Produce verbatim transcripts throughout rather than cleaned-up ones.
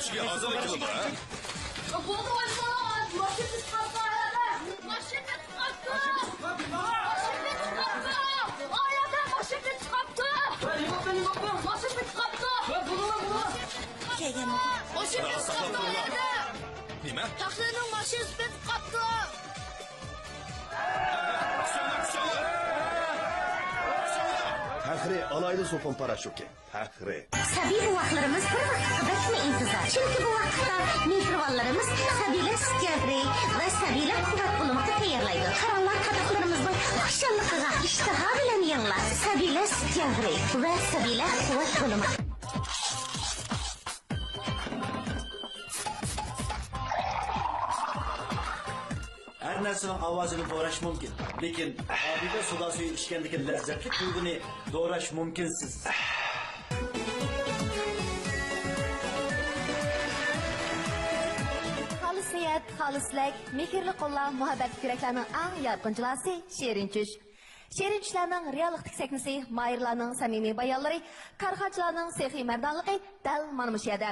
ھازىر كېلىدۇ، ھە؟ بولدى، بولدى، بولدى. ماشىنا چىقىپتۇ، ئايالدا. ماشىنا چىقىپتۇ. ماشىنا چىقىپتۇ. ئايالدا ماشىنا چىقىپتۇ. ماشىنا چىقىپتۇ. ماشىنا چىقىپتۇ، ئايالدا. نېمە؟ تەخسىنىڭ ماشىنىسى چىقىپتۇ. پەخرى ئالاھىدە سوپۇن پاراشوكى. پەخرى. سەبىي بوۋاقلىرىمىز بىر ۋاقىتقا بەكمۇ ئىنتىزار. چۈنكى بۇ ۋاقىتتا مېھرىبانلىرىمىز سەبىيلەر سۈت ياغلىرى ۋە سەبىيلەر قۇۋۋەت بۇلىمىقى تەييارلايدۇ. قاراڭلار، قاراقلىرىمىزنىڭ خۇشاللىقىغا، ئىشتىها بىلەن يەڭلار. سەبىيلەر سۈت ياغلىرى ۋە سەبىيلەر قۇۋۋەت بۇلىمىقى. ھەر نەرسىنىڭ ئاۋازىنى دوراش مۇمكىن، لېكىن ئابىدە سودا سۈيى ئىچكەندىكى لەززەتلىك تۇيغۇنى دوراش مۇمكىنسىز. خالىس نىيەت، خالىس تىلەك، مېھىرلىك قوللار، مۇھەببەتلىك يۈرەكلەرنىڭ ئەڭ يارقىن جۇلاسى شېرىن چۈش. شېرىن چۈشلەرنىڭ رېئاللىقتىكى سەھنىسى ماھىرلارنىڭ سەمىمىي بايانلىرى، كارخانىچىلارنىڭ سېخىي مەردانلىقى دەل مانا مۇشۇ يەردە.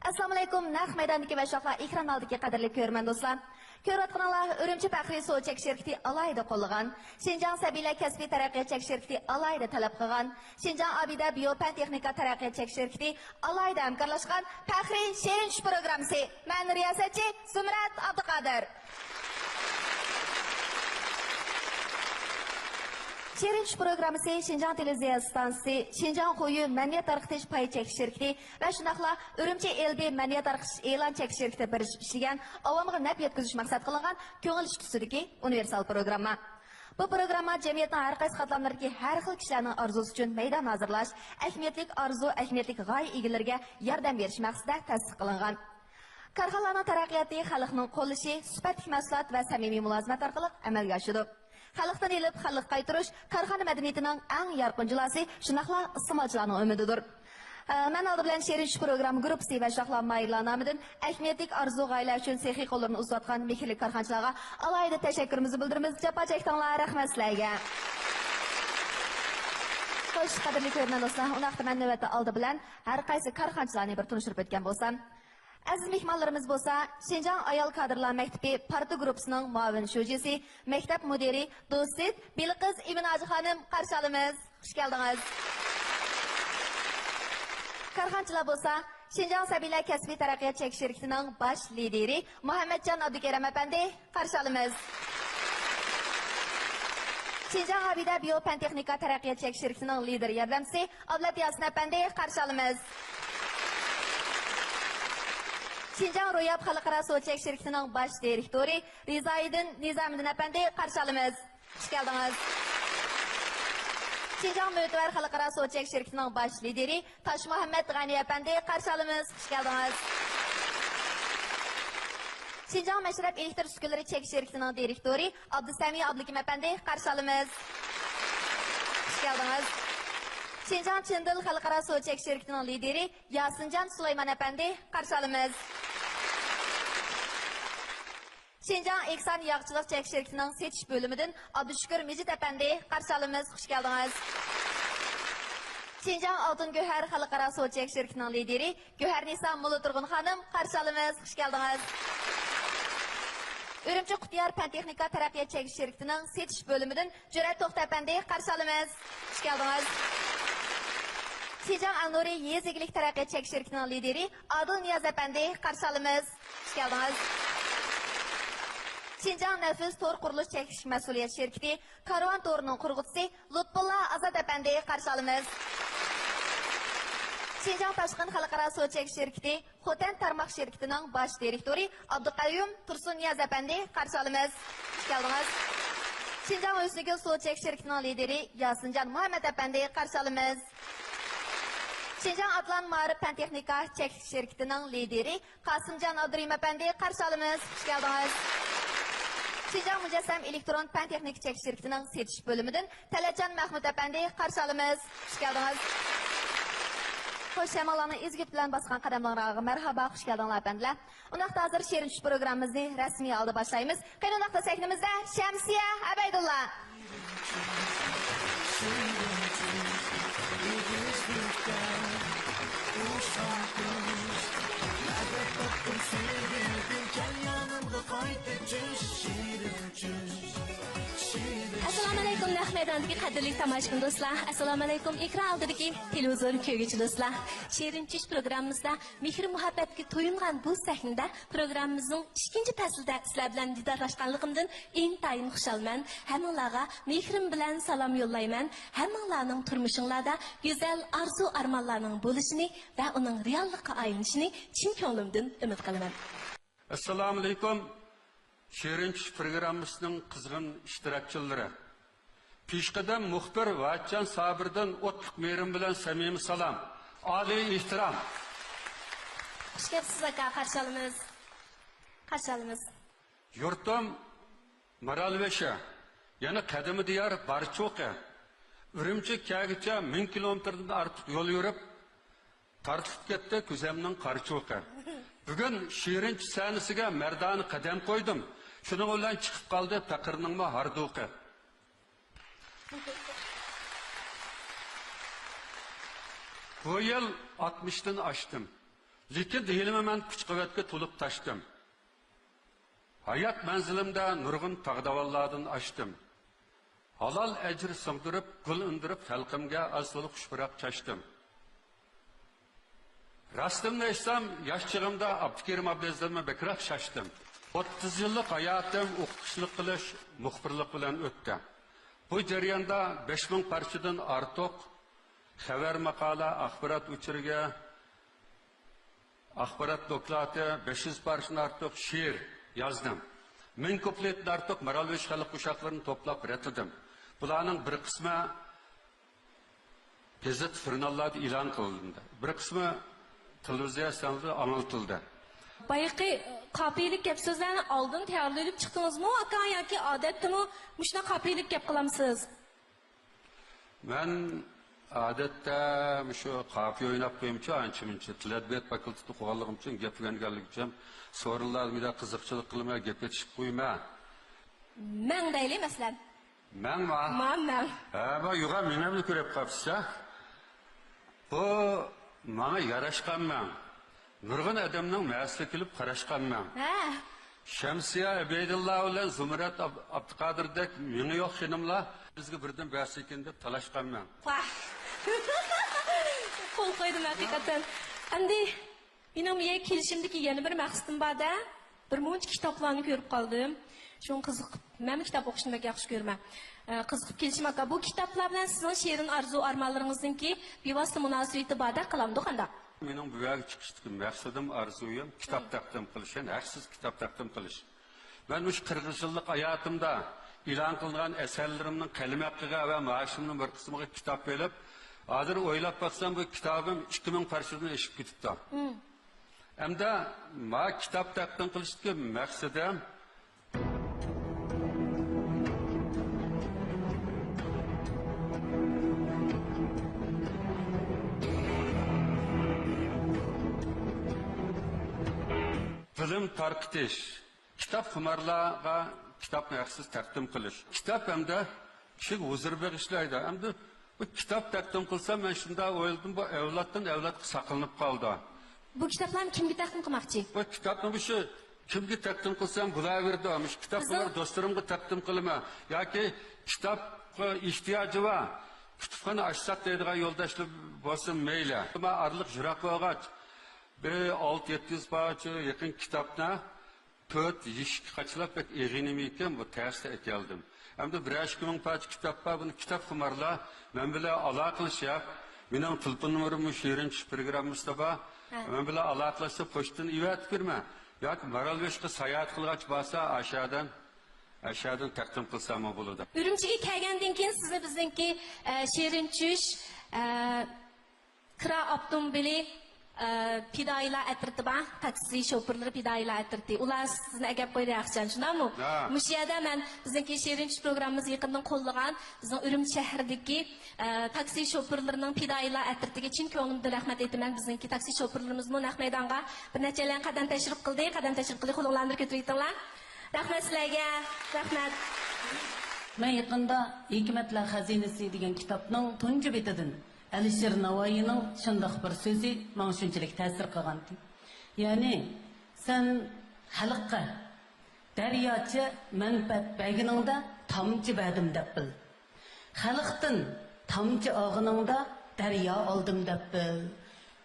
ئەسسالامۇئەلەيكۇم، نەق مەيداندىكى ۋە شاخلا ئېكران ئالدىدىكى قەدىرلىك كۆرۈرمەن دوستلار. كۆرۈۋاتقىنىڭلار ئۈرۈمچى پەخرىي سۇ چەك شىركىتى ئالاھىدە قوللىغان، شىنجاڭ سەبىيلەر كەسپىي تەرەققىيات چەك شىركىتى ئالاھىدە تەلەپ قىلغان، شىنجاڭ ئابىدە بىيو پەن تېخنىكا تەرەققىيات چەك شىركىتى ئالاھىدە ھەمكارلاشقان پەخرىي شېرىن چۈش پروگراممىسى. مەن رىياسەتچى زۇمرەت ئابدۇقادىر. شېرىن چۈش پروگراممىسى شىنجاڭ تېلېۋىزىيە ئىستانسىسى، شىنجاڭ خۇيۈ مەدەنىيەت تارقىتىش پاي چەك شىركىتى ۋە شۇنداقلا ئۈرۈمچى ئېلبى مەدەنىيەت تارقىتىش ئېلان چەك شىركىتى بىرلىشىپ ئىشلىگەن ئاۋامغا نەپ يەتكۈزۈش مەقسەت قىلىنغان كۆڭۈل ئىش تۈسىدىكى ئۇنىۋېرسال پروگرامما. بۇ پروگرامما جەمئىيەتنىڭ ھەر قايسى قاتلاملىرىدىكى ھەر خىل كىشىلەرنىڭ ئارزۇسى ئۈچۈن مەيدان ھازىرلاش، ئەھمىيەتلىك ئارزۇ، ئەھمىيەتلىك غايە ئىگىلىرىگە ياردەم بېرىش مەقسىتىدە تەسىس قىلىنغان. كارخانىلارنىڭ تەرەققىياتى خەلقنىڭ قوللىشى، سۈپەتلىك مەھسۇلات ۋە سەمىمىي مۇلازىمەت ئارقىلىق ئەمەلگە ئاشىدۇ. خەلقتىن ئېلىپ خەلققە قايتۇرۇش كارخانا مەدەنىيىتىنىڭ ئەڭ يارقىن جۇلاسى، شۇنداقلا ئىستېمالچىلارنىڭ ئۈمىدىدۇر. ئە، مەن ئالدى بىلەن شېرىن چۈش پروگرامما گۇرۇپپىسى ۋە شاخلا ماھىرلار نامىدىن ئەھمىيەتلىك ئارزۇ غايىلەر ئۈچۈن سېخىي قوللىرىنى ئۇزىتىۋاتقان مېھىرلىك كارخانىچىلارغا ئالاھىدە تەشەككۈرىمىزنى بىلدۈرىمىز. جاپا چەكتىڭلار، رەھمەت سىلەرگە. خوش، قەدىرلىك كۆرۈرمەن دوستلار، ئۇنداقتا مەن نۆۋەتتە ئالدى بىلەن ھەر قايسى كارخانىچىلارنى بىر تونۇشتۇرۇپ ئۆتكەن بولسام. ئەزىز مېھمانلىرىمىز بولسا، شىنجاڭ ئايال كادىرلار مەكتىپى پارتىيە گۇرۇپپىسىنىڭ مۇئاۋىن شۇجىسى، مەكتەپ مۇدىرى دوستى بېلىقىز ئىمىنھاجى خانىم، قارشى ئالىمىز. خۇش كەلدىڭىز. كارخانىچىلار بولسا، شىنجاڭ سەبىيلەر كەسپىي تەرەققىيات چەك شىركىتىنىڭ باش لىدىرى مۇھەممەتجان ئابدۇكېرىم ئەپەندى، قارشى ئالىمىز. شىنجاڭ ئابىدە بىيو پەن تېخنىكا تەرەققىيات چەك شىركىتىنىڭ لىدىر ياردەمچىسى ئابلەت ياسىن ئەپەندى، قارشى ئالىمىز. شىنجاڭ روياپ خەلقئارا سۇ چەك شىركىتىنىڭ باش دىرېكتورى رىزايىدىن نىزامىدىن ئەپەندى، قارشى ئالىمىز. خۇش كەلدىڭىز. شىنجاڭ مۆتىۋەر خەلقئارا سۇ چەك شىركىتىنىڭ باش لىدىرى تاشمۇھەممەت غەنى ئەپەندى، قارشى ئالىمىز. خۇش كەلدىڭىز. شىنجاڭ مەشرەپ ئېلېكتر ئۈسكۈنىلىرى چەك شىركىتىنىڭ دىرېكتورى ئابدۇسەمى ئابلىكىم ئەپەندى، قارشى ئالىمىز. خۇش كەلدىڭىز. شىنجاڭ چىندىل خەلقئارا سۇ چەك شىركىتىنىڭ لىدىرى ياسىنجان سۇلايمان ئەپەندى، قارشى ئالىمىز. شىنجاڭ ئېكسان ياغچىلىق چەك شىركىتىنىڭ سېتىش بۆلۈمىدىن ئابدۇشۈكۈر مىجىت ئەپەندى، قارشى ئالىمىز، خۇش كەلدىڭىز. شىنجاڭ ئالتۇن گۆھەر خەلقئارا سۇ چەك شىركىتىنىڭ لىدىرى گۆھەرنىسا موللاتۇرغۇن خانىم، قارشى ئالىمىز، خۇش كەلدىڭىز. ئۈرۈمچى قۇتىيار پەن تېخنىكا تەرەققىيات چەك شىركىتىنىڭ سېتىش بۆلۈمىدىن جۈرئەت توختى ئەپەندى، قارشى ئالىمىز. خۇش كەلدىڭىز. شىنجاڭ ئەلنۇرى يېزا ئىگىلىك تەرەققىيات چەك شىركىتىنىڭ لىدىرى ئادىل نىياز ئەپەندى، قارشى ئالىمىز. خۇش كەلدىڭىز. شىنجاڭ نەفىس تور قۇرۇلۇش چەكلىك مەسئۇلىيەت شىركىتى كارۋان تورىنىڭ قۇرغۇچىسى لۇتپۇللا ئازاد ئەپەندى، قارشى ئالىمىز. شىنجاڭ تاشقىن خەلقئارا سۇ چەك شىركىتى خوتەن تارماق شىركىتىنىڭ باش دىرېكتورى ئابدۇقەييۇم تۇرسۇننىياز ئەپەندى، قارشى ئالىمىز. خۇش كەلدىڭىز. شىنجاڭ ھۆسنىگۈل سۇ چەك شىركىتىنىڭ لىدىرى ياسىنجان مۇھەممەت ئەپەندى، قارشى ئالىمىز. شىنجاڭ ئاتلان مائارىپ پەن تېخنىكا چەكلىك شىركىتىنىڭ لىدىرى قاسىمجان ئابدۇرېھىم ئەپەندى، قارشى ئالىمىز. خۇش كەلدىڭىز. شىنجاڭ مۇجەسسەم ئېلېكترون پەن تېخنىكا چەكلىك شىركىتىنىڭ سېتىش بۆلۈمىدىن تەلەتجان مەخمۇت ئەپەندى، قارشى ئالىمىز. خۇش كەلدىڭىز. خوش، ھەممىڭلارنىڭ ئىزگۈت بىلەن باسقان قەدەملىرىڭلارغا مەرھابا، خۇش كەلدىڭلار ئەپەندىلەر. ئۇنداقتا ھازىر شېرىن چۈش پروگراممىمىزنى رەسمىي ھالدا باشلايمىز. قېنى، ئۇنداقتا سەھنىمىزدە شەمسىيە ئەبەيدۇللا. نەق مەيداندىكى قەدىرلىك تاماشىبىن دوستلار، ئەسسالامۇئەلەيكۇم. ئېكران ئالدىدىكى تېلېۋىزور كۆرگۈچى دوستلار، شېرىن چۈش پروگراممىمىزدا مېھىر-مۇھەببەتكە تويۇنغان بۇ سەھنىدە پروگراممىمىزنىڭ ئىككىنچى پەسلىدە سىلەر بىلەن دىدارلاشقانلىقىمدىن ئىنتايىن خۇشالمەن. ھەممىڭلارغا مېھرىم بىلەن سالام يوللايمەن. ھەممىڭلارنىڭ تۇرمۇشۇڭلاردا گۈزەل ئارزۇ-ئارمانلارنىڭ بولۇشىنى ۋە ئۇنىڭ رېئاللىققا ئايلىنىشىنى چىن كۆڭلۈمدىن ئۈمىد قىلىمەن. ئەسسالامۇئەلەيكۇم، شېرىن چۈش پروگراممىسىنىڭ قىزغىن ئىشتىراكچىلىرى. پېشقەدەم مۇخبىر ۋاچان سابىردىن ئوتلۇق مېھرىم بىلەن سەمىمىي سالام، ئالىي ئېھتىرام. خۇش كەپسىز، ئاكا، قارشى ئالىمىز. قارشى ئالىمىز. يۇرتۇم مارالبېشى، يەنى قەدىمىي دىيار بارچۇقى. ئۈرۈمچى كەلگۈچە مىڭ كىلومېتىردىن ئارتۇق يول يۈرۈپ، تارتىلىپ كەتتى كۈزەمنىڭ قارچۇقى. بۈگۈن شېرىن چۈش سەھنىسىگە مەردانە قەدەم قويدۇم. شۇنىڭ بىلەن چىقىپ قالدى پەقىرنىڭمۇ ھاردۇقى. بۇ يىل ئاتمىشتىن ئاشتىم. لېكىن ھېلىمۇ مەن كۈچ-قۇۋۋەتكە تولۇپ تاشتىم. ھايات مەنزىلىمدە نۇرغۇن تاغ-داۋانلاردىن ئاشتىم. ھالال ئەجىر سىڭدۈرۈپ، گۈل ئۈندۈرۈپ، خەلقىمگە ئاز-تولا خۇش پۇراق چاچتىم. راستىمنى ئېيتسام، ياش چېغىمدا ئابدۇكېرىم ئابلىئەزىزدىنمۇ بەكرەك شاشتىم. ئوتتۇز يىللىق ھاياتىم ئوقۇتقۇچىلىق قىلىش، مۇخبىرلىق بىلەن ئۆتتى. بۇ جەرياندا بەش مىڭ پارچىدىن ئارتۇق خەۋەر، ماقالە، ئاخبارات ئۇچۇرىغا، ئاخبارات دوكلاتى، بەش يۈز پارچىدىن ئارتۇق شېئىر يازدىم. مىڭ كۇپلېتتىن ئارتۇق مارالبېشى خەلق قوشاقلىرىنى توپلاپ رەتلىدىم. بۇلارنىڭ بىر قىسمى گېزىت، ژۇرناللاردا ئېلان قىلىندى. بىر قىسمى تېلېۋىزىيە ئىستانسىلىرىدا ئاڭلىتىلدى. بايىقى قاپىيىلىك گەپ سۆزلەرنى ئالدىن تەييارلىۋېلىپ چىقتىڭىزمۇ، ئاكا، ياكى ئادەتتىمۇ مۇشۇنداق قاپىيىلىك گەپ قىلامسىز؟ مەن ئادەتتە مۇشۇ قاپىيە ئويناپ قويۇمچۇ، ئانچە-مۇنچە تىل ئەدەبىيات فاكۇلتېتىدا ئوقۇغانلىقىم ئۈچۈن، گەپ ئۆگەنگەنلىكىم ئۈچۈن، سورۇنلاردا مۇنداق قىزىقچىلىق قىلىمەن، گەپ ئېتىشىپ قويىمەن. مەڭ دەيلى، مەسىلەن. مەڭما؟ ما مەڭ. ھە، ما يوغان مېڭەمنى كۆرۈپ قاپسىز، ھە؟ بۇ ماڭا ياراشقان مەڭ. نۇرغۇن ئادەمنىڭ مەسىلىگە كېلىپ قاراشقان مەڭ. ھە. شەمسىيە ئەبەيدۇللا بىلەن زۇمرەت ئاب-، ئابدۇقادىردەك مېڭە يوق خېنىملار بىزگە بىردىن بەرسىكىن دەپ تالاشقان مەڭ. ۋاھ. قول قويدۇم ھەقىقەتەن. ئەمدى مېنىڭ بۇ يەرگە كېلىشىمدىكى يەنە بىر مەقسىتىم بار-دە. بىر مۇنچە كىتابلارنى كۆرۈپ قالدىم. شۇڭا قىزىقىپ، مەنمۇ كىتاب ئوقۇشنى بەك ياخشى كۆرىمەن. ئە، قىزىقىپ كېلىشىم ئاكا، بۇ كىتابلار بىلەن سىزنىڭ شېرىن ئارزۇ ئارمانلىرىڭىزنىڭكى بىۋاسىتە مۇناسىۋىتى باردەك قىلامدۇ قانداق؟ مېنىڭ بۇ يەرگە چىقىشتىكى مەقسىتىم، ئارزۇيۇم كىتاب تەقدىم قىلىش، يەنى ھەقسىز كىتاب تەقدىم قىلىش. مەن مۇشۇ قىرىق يىللىق ھاياتىمدا ئېلان قىلىنغان ئەسەرلىرىمنىڭ قەلىمى ھەققىگە ۋە مائاشىمنىڭ بىر قىسمىغا كىتاب ئېلىپ، ھازىر ئويلاپ باقسام، بۇ كىتابىم ئىككى مىڭ پارچىدىن ئېشىپ كېتىپتۇ. ئەمدى ما كىتاب تەقدىم قىلىشتىكى مەقسىتىم، بىلىم تارقىتىش. كىتاب خۇمارلارغا كىتابنى ھەقسىز تەقدىم قىلىش. كىتاب ھەمدە كىشىگە ھۇزۇر بېغىشلايدۇ. ئەمدى بۇ كىتاب تەقدىم قىلسام، مەن شۇنداق ئويلىدىم، بۇ ئەۋلادتىن ئەۋلادقا ساقلىنىپ قالىدۇ. بۇ كىتابلارنى كىمگە تەقدىم قىلماقچى؟ بۇ كىتابنى مۇشۇ كىمگە تەقدىم قىلسام بولاۋېرىدۇ. مۇشۇ كىتاب بۇلار دوستلىرىمغا تەقدىم قىلىمەن. ياكى كىتابقا ئېھتىياجى بار، كۇتۇپخانا ئاچساق دەيدىغان يولداشلار بولسا مەيلى. ئەمما ئارىلىق يىراق بولغاچ، بىر ئالتە يەتتە يۈز پارچە يېقىن كىتابنى تۆت يېشىككە قاچىلاپ، بەك ئېغىنىمىكەن، بۇ تەستە ئەكەلدىم. ئەمدى بىرەر ئىككى مىڭ پارچە كىتاب بار، بۇنى كىتاب خۇمارلار مەن بىلەن ئالاقىلىشىپ، مېنىڭ تېلېفون نومۇرۇم شېرىن چۈش پروگراممىسىدا بار. ھە. مەن بىلەن ئالاقىلەشسە، پوچتىدىن ئېۋەتىپ بېرىمەن. ياكى مارالبېشىغا ساياھەت قىلغاچ بارسا، ئاشادىن، ئاشادىن تەقدىم قىلساممۇ بولىدۇ. ئۈرۈمچىگە كەلگەندىن كېيىن سىزنى بىزنىڭكى، ئە، شېرىن چۈش، ئە، كىرا ئاپتوموبىلى، ئە، پىدائىيلار ئەترىتى بار، تاكسى شوپۇرلىرى پىدائىيلار ئەترىتى. ئۇلار سىزنى ئەكەپ قويدى ئاخشام، شۇنداقمۇ؟ ھە. مۇشۇ يەردە مەن بىزنىڭكى شېرىن چۈش پروگراممىمىز يېقىندىن قوللىغان بىزنىڭ ئۈرۈمچى شەھىرىدىكى، ئە، تاكسى شوپۇرلىرىنىڭ پىدائىيلار ئەترىتىگە چىن كۆڭلۈمدىن رەھمەت ئېيتىمەن. بىزنىڭكى تاكسى شوپۇرلىرىمىزمۇ نەق مەيدانغا بىر نەچچەيلەن قەدەم تەشرىپ قىلدى. قەدەم تەشرىپ قىلدى، قولۇڭلارنى كۆتۈرۈۋېتىڭلار. رەھمەت سىلەرگە. رەھمەت. مەن يېقىندا ھېكمەتلەر خەزىنىسى دېگەن كىتابنىڭ تۇنجى بېتىدىن ئەلىشىر ناۋايىنىڭ شۇنداق بىر سۆزى ماڭا شۇنچىلىك تەسىر قىلغانتى. يەنى، سەن خەلققە دەرياچە مەنپەئەت بەرگىنىڭدە تامچە بەردىم دەپ بىل. خەلقتىن تامچە ئالغىنىڭدا دەريا ئالدىم دەپ بىل.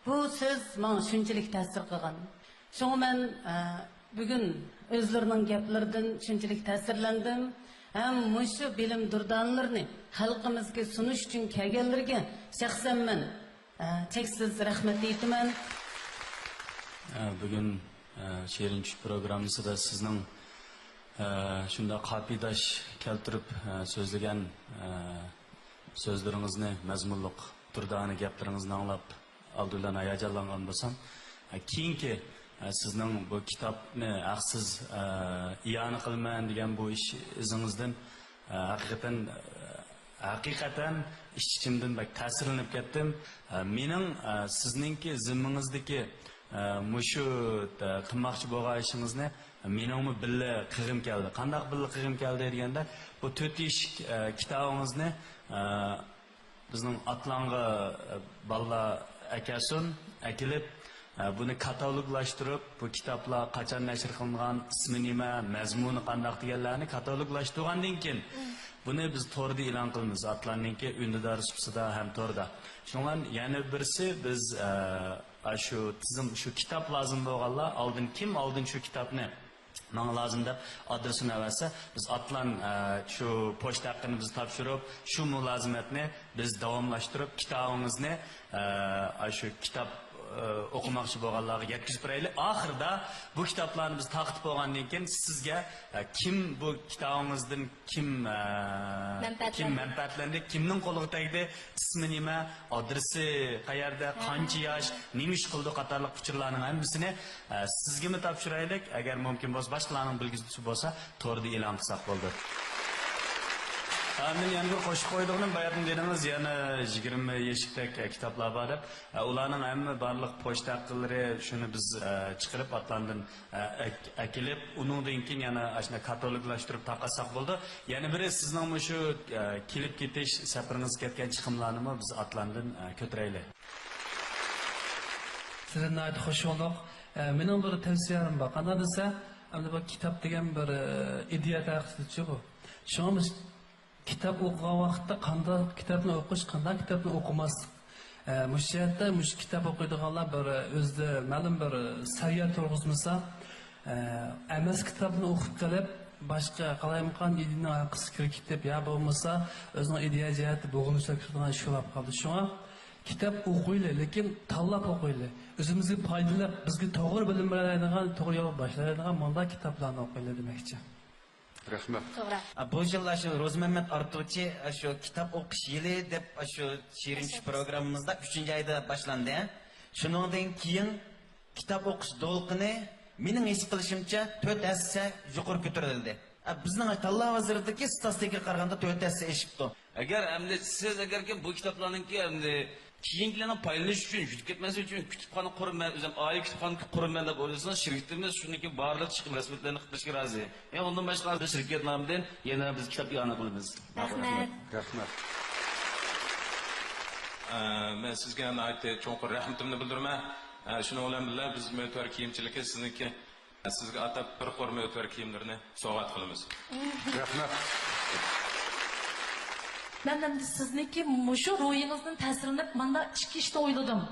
بۇ سۆز ماڭا شۇنچىلىك تەسىر قىلغان. شۇڭا مەن، ئە، بۈگۈن ئۆزلىرىنىڭ گەپلىرىدىن شۇنچىلىك تەسىرلەندىم. ھەم مۇشۇ بىلىم دۇردانىلىرىنى خەلقىمىزگە سۇنۇش ئۈچۈن كەلگەنلىرىگە شەخسەن مەن، ئە، چەكسىز رەھمەت ئېيتىمەن. ئە، بۈگۈن، ئە، شېرىن چۈش پروگراممىسىدا سىزنىڭ، ئە، شۇنداق قاپىيىداش كەلتۈرۈپ، ئە، سۆزلىگەن، ئە، سۆزلىرىڭىزنى، مەزمۇنلۇق دۇردانە گەپلىرىڭىزنى ئاڭلاپ، ئالدى بىلەن ھاياجانلانغان بولسام، ئە، كېيىنكى، ئە، سىزنىڭ بۇ كىتابنى ھەقسىز، ئە، ئىئانە قىلىمەن دېگەن بۇ ئىش ئىزىڭىزدىن، ئە، ھەقىقەتەن، ئە، ھەقىقەتەن ئىچ-ئىچىمدىن بەك تەسىرلىنىپ كەتتىم. ئە، مېنىڭ، ئە، سىزنىڭكى زىممىڭىزدىكى، ئە، مۇشۇ، ئە، قىلماقچى بولغان ئىشىڭىزنى مېنىڭمۇ بىللە قىلغۇم كەلدى. قانداق بىللە قىلغۇم كەلدى دېگەندە، بۇ تۆت تېشىق، ئە، كىتابىڭىزنى، ئە، بىزنىڭ ئاتلانغا، ئە، بالىلار ئەكەلسۇن، ئەكېلىپ، ئە، بۇنى كاتالوگلاشتۇرۇپ، بۇ كىتابلار قاچان نەشر قىلىنغان، ئىسمى نېمە، مەزمۇنى قانداق دېگەنلەرنى كاتالوگلاشتۇرغاندىن كېيىن، بۇنى بىز توردا ئېلان قىلىمىز، ئاتلاننىڭكى ئۈندىدار سۇپىسىدا ھەم توردا. شۇنىڭ بىلەن يەنە بىرسى، بىز، ئە، ئاشۇ تىزىم، شۇ كىتاب لازىم بولغانلار ئالدىن، كىم ئالدىن شۇ كىتابنى ماڭا لازىم دەپ ئادرېسىنى ئەۋەتسە، بىز ئاتلان، ئە، شۇ پوچتا ھەققىنى بىز تاپشۇرۇپ، شۇ مۇلازىمەتنى بىز داۋاملاشتۇرۇپ، كىتابىڭىزنى، ئە، ئاشۇ كىتاب، ئە، ئوقۇماقچى بولغانلارغا يەتكۈزۈپ بېرەيلى. ئاخىرىدا بۇ كىتابلارنى بىز تارقىتىپ بولغاندىن كېيىن سىزگە، ئە، كىم بۇ كىتابىڭىزدىن كىم، ئە، مەنپەئەتلەندى. كىم مەنپەئەتلەندى، كىمنىڭ قولىغا تەگدى، ئىسمى نېمە، ئادرېسى قەيەردە، ھە. قانچە ياش، نېمە ئىش قىلىدۇ قاتارلىق ئۇچۇرلارنىڭ ھەممىسىنى، ئە، سىزگىمۇ تاپشۇرايلى. ئەگەر مۇمكىن بولسا، باشقىلارنىڭ بىلگۈسى بولسا، توردا ئېلان قىلساق بولىدۇ. ئاندىن يەنە بىر قوشۇپ قويىدىغىنىم، باياتىن دېدىڭىز، يەنە يىگىرمە يېشىكتەك، ئە، كىتابلار بار دەپ. ئە، ئۇلارنىڭ ھەممە بارلىق پوچتا ھەقلىرى، شۇنى بىز، ئە، چىقىرىپ، ئاتلاندىن، ئە، ئەك-، ئەكېلىپ، ئۇنىڭدىن كېيىن يەنە ئاشۇنداق كاتالوگلاشتۇرۇپ تارقاتساق بولىدۇ. يەنە بىرى، سىزنىڭ مۇشۇ، ئە، كېلىپ كېتىش سەپىرىڭىزگە كەتكەن چىقىملارنىمۇ بىز ئاتلاندىن، ئە، كۆتۈرەيلى. سىزدىن ناھايىتى خۇش بولدۇق. ئە، مېنىڭ بىر تەۋسىيەم بار. قانداق دېسە، ئەمدى بۇ كىتاب دېگەن بىر، ئە، ئىدىيە تەخسىسىچۇ بۇ. شۇڭا بىز كىتاب ئوقۇغان ۋاقىتتا قانداق كىتابنى ئوقۇش، قانداق كىتابنى ئوقۇماسلىق. ئە، مۇشۇ جەھەتتە مۇشۇ كىتاب ئوقۇيدىغانلار بىر، ئە، ئۆزىدە مەلۇم بىر، ئە، سەۋىيە تۇرغۇزمىسا، ئە، ئەمەس كىتابنى ئوقۇپ قېلىپ، باشقا قالايمىقان ئىدىيەنىڭ ئارقىسىغا كىرىپ كېتىپ، يا بولمىسا ئۆزىنىڭ ئىدىيە جەھەتتە بوغۇنۇشلاپ كېتىدىغان ئىش بولۇپ قالدى. شۇڭا كىتاب ئوقۇيلى، لېكىن تاللاپ ئوقۇيلى. ئۆزىمىزگە پايدىلىق، بىزگە توغرا بىلىم بېرەلەيدىغان، توغرا يولغا باشلايدىغان مۇنداق كىتابلارنى ئوقۇيلى دېمەكچى. رەھمەت. توغرا. ئا، بۇ يىل ئاشۇ روزىمەممەت ئارتۇچى ئاشۇ كىتاب ئوقۇش يىلى دەپ ئاشۇ شېرىن چۈش پروگراممىمىزدا ئۈچىنچى ئايدا باشلاندى. شۇنىڭدىن كېيىن كىتاب ئوقۇش دولقۇنى مېنىڭ ھېس قىلىشىمچە تۆت ھەسسە يۇقىرى كۆتۈرۈلدى. ئا، بىزنىڭ تاللا ھازىرىدىكى ستاتىستىكىغا قارىغاندا تۆت ھەسسە ئېشىپتۇ. ئەگەر ئەمدى سىز ئەگەركى بۇ كىتابلارنىڭكى ئەمدى كېيىنكىلەرنىڭ پايدىلىنىشى ئۈچۈن، يۈتۈپ كەتمەسلىكى ئۈچۈن كۇتۇپخانا قۇرىمەن، ئۆزۈم ئائىلە كۇتۇپخانا قۇرىمەن دەپ ئويلىسىڭىز، شىركىتىمىز شۇنىڭكى بارلىق چىقىم رەسمىيەتلەرنى قىلىپ بېرىشكە رازى. يەنى ئۇندىن باشقا بىز شىركەت نامىدىن يەنە بىز كىتاب ئىئانە قىلىمىز. رەھمەت. رەھمەت. ئە، مەن سىزگە ناھايىتى چوڭقۇر رەھمىتىمنى بىلدۈرىمەن. ئە، شۇنىڭ بىلەن بىللە، بىز مۆتىۋەر كىيىمچىلىكى سىزنىڭكى سىزگە ئاتاپ بىر قۇر مۆتىۋەر كىيىملىرىنى سوۋغات قىلىمىز. رەھمەت. مەن ئەمدى سىزنىڭكى مۇشۇ روھىڭىزدىن تەسىرلىنىپ، ماندا ئىككى ئىشنى ئويلىدىم.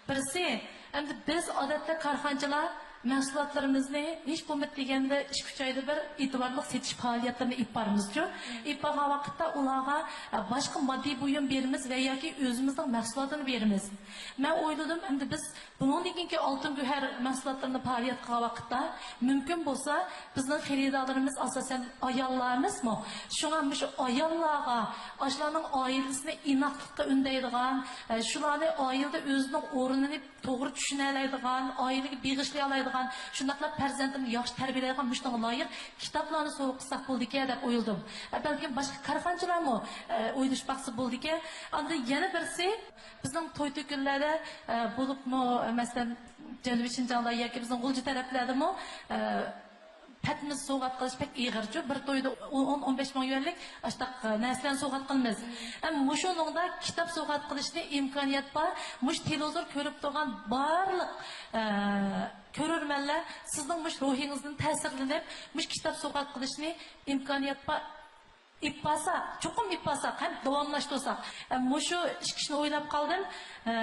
بىرسى، ئەمدى بىز ئادەتتە كارخانىچىلار مەھسۇلاتلىرىمىزنى ھېچ بولمىدى دېگەندە ئىككى ئۈچ ئايدا بىر ئېتىبارلىق سېتىش پائالىيەتلىرىنى ئېلىپ بارىمىزچۇ. ئېلىپ بارغان ۋاقىتتا ئۇلارغا، ئە، باشقا ماددىي بۇيۇم بېرىمىز ۋە ياكى ئۆزىمىزنىڭ مەھسۇلاتىنى بېرىمىز. مەن ئويلىدىم، ئەمدى بىز بۇنىڭدىن كېيىنكى ئالتۇن گۆھەر مەھسۇلاتلىرىنى پائالىيەت قىلغان ۋاقىتتا، مۇمكىن بولسا، بىزنىڭ خېرىدارلىرىمىز ئاساسەن ئاياللار ئەمەسمۇ؟ شۇڭا مۇشۇ ئاياللارغا، ئاشۇلارنىڭ ئائىلىسىنى ئىناقلىققا ئۈندەيدىغان، ئە، شۇلارنى ئائىلىدە ئۆزىنىڭ ئورنىنى توغرا چۈشىنەلەيدىغان، ئائىلىگە بېغىشلىيالايدىغان، شۇنداقلا پەرزەنتىنى ياخشى تەربىيەلەيدىغان مۇشۇنىڭغا لايىق كىتابلارنى سوۋغا قىلساق بولىدىكەن دەپ ئويلىدىم. ئە، بەلكىم باشقا كارخانىچىلارمۇ، ئە، ئويلىشىپ باقسا بولىدىكەن. ئاندىن يەنە بىرسى، بىزنىڭ توي-تۆكۈنلەردە، ئە، بولۇپمۇ، مەسىلەن، جەنۇبىي شىنجاڭدا ياكى بىزنىڭ غۇلجا تەرەپلەردىمۇ، ئە، پەتنۇس سوۋغات قىلىش بەك ئېغىرچۇ. بىر تويدا ئون، ئون بەش مىڭ يۈەنلىك ئاشتاق، ئە، نەرسىلەرنى سوۋغات قىلىمىز. ئەمما مۇشۇنىڭدا كىتاب سوۋغات قىلىشنى ئىمكانىيەت بار. مۇشۇ تېلېۋىزور كۆرۈپ تۇرغان بارلىق، ئە، كۆرۈرمەنلەر سىزنىڭ مۇشۇ روھىڭىزدىن تەسىرلىنىپ، مۇشۇ كىتاب سوۋغات قىلىشنى ئىمكانىيەت بار. ئېلىپ بارساق، چوقۇم ئېلىپ بارساق ھەم داۋاملاشتۇرساق. ئە، مۇشۇ ئىككى ئىشنى ئويلاپ قالدىم. ئە،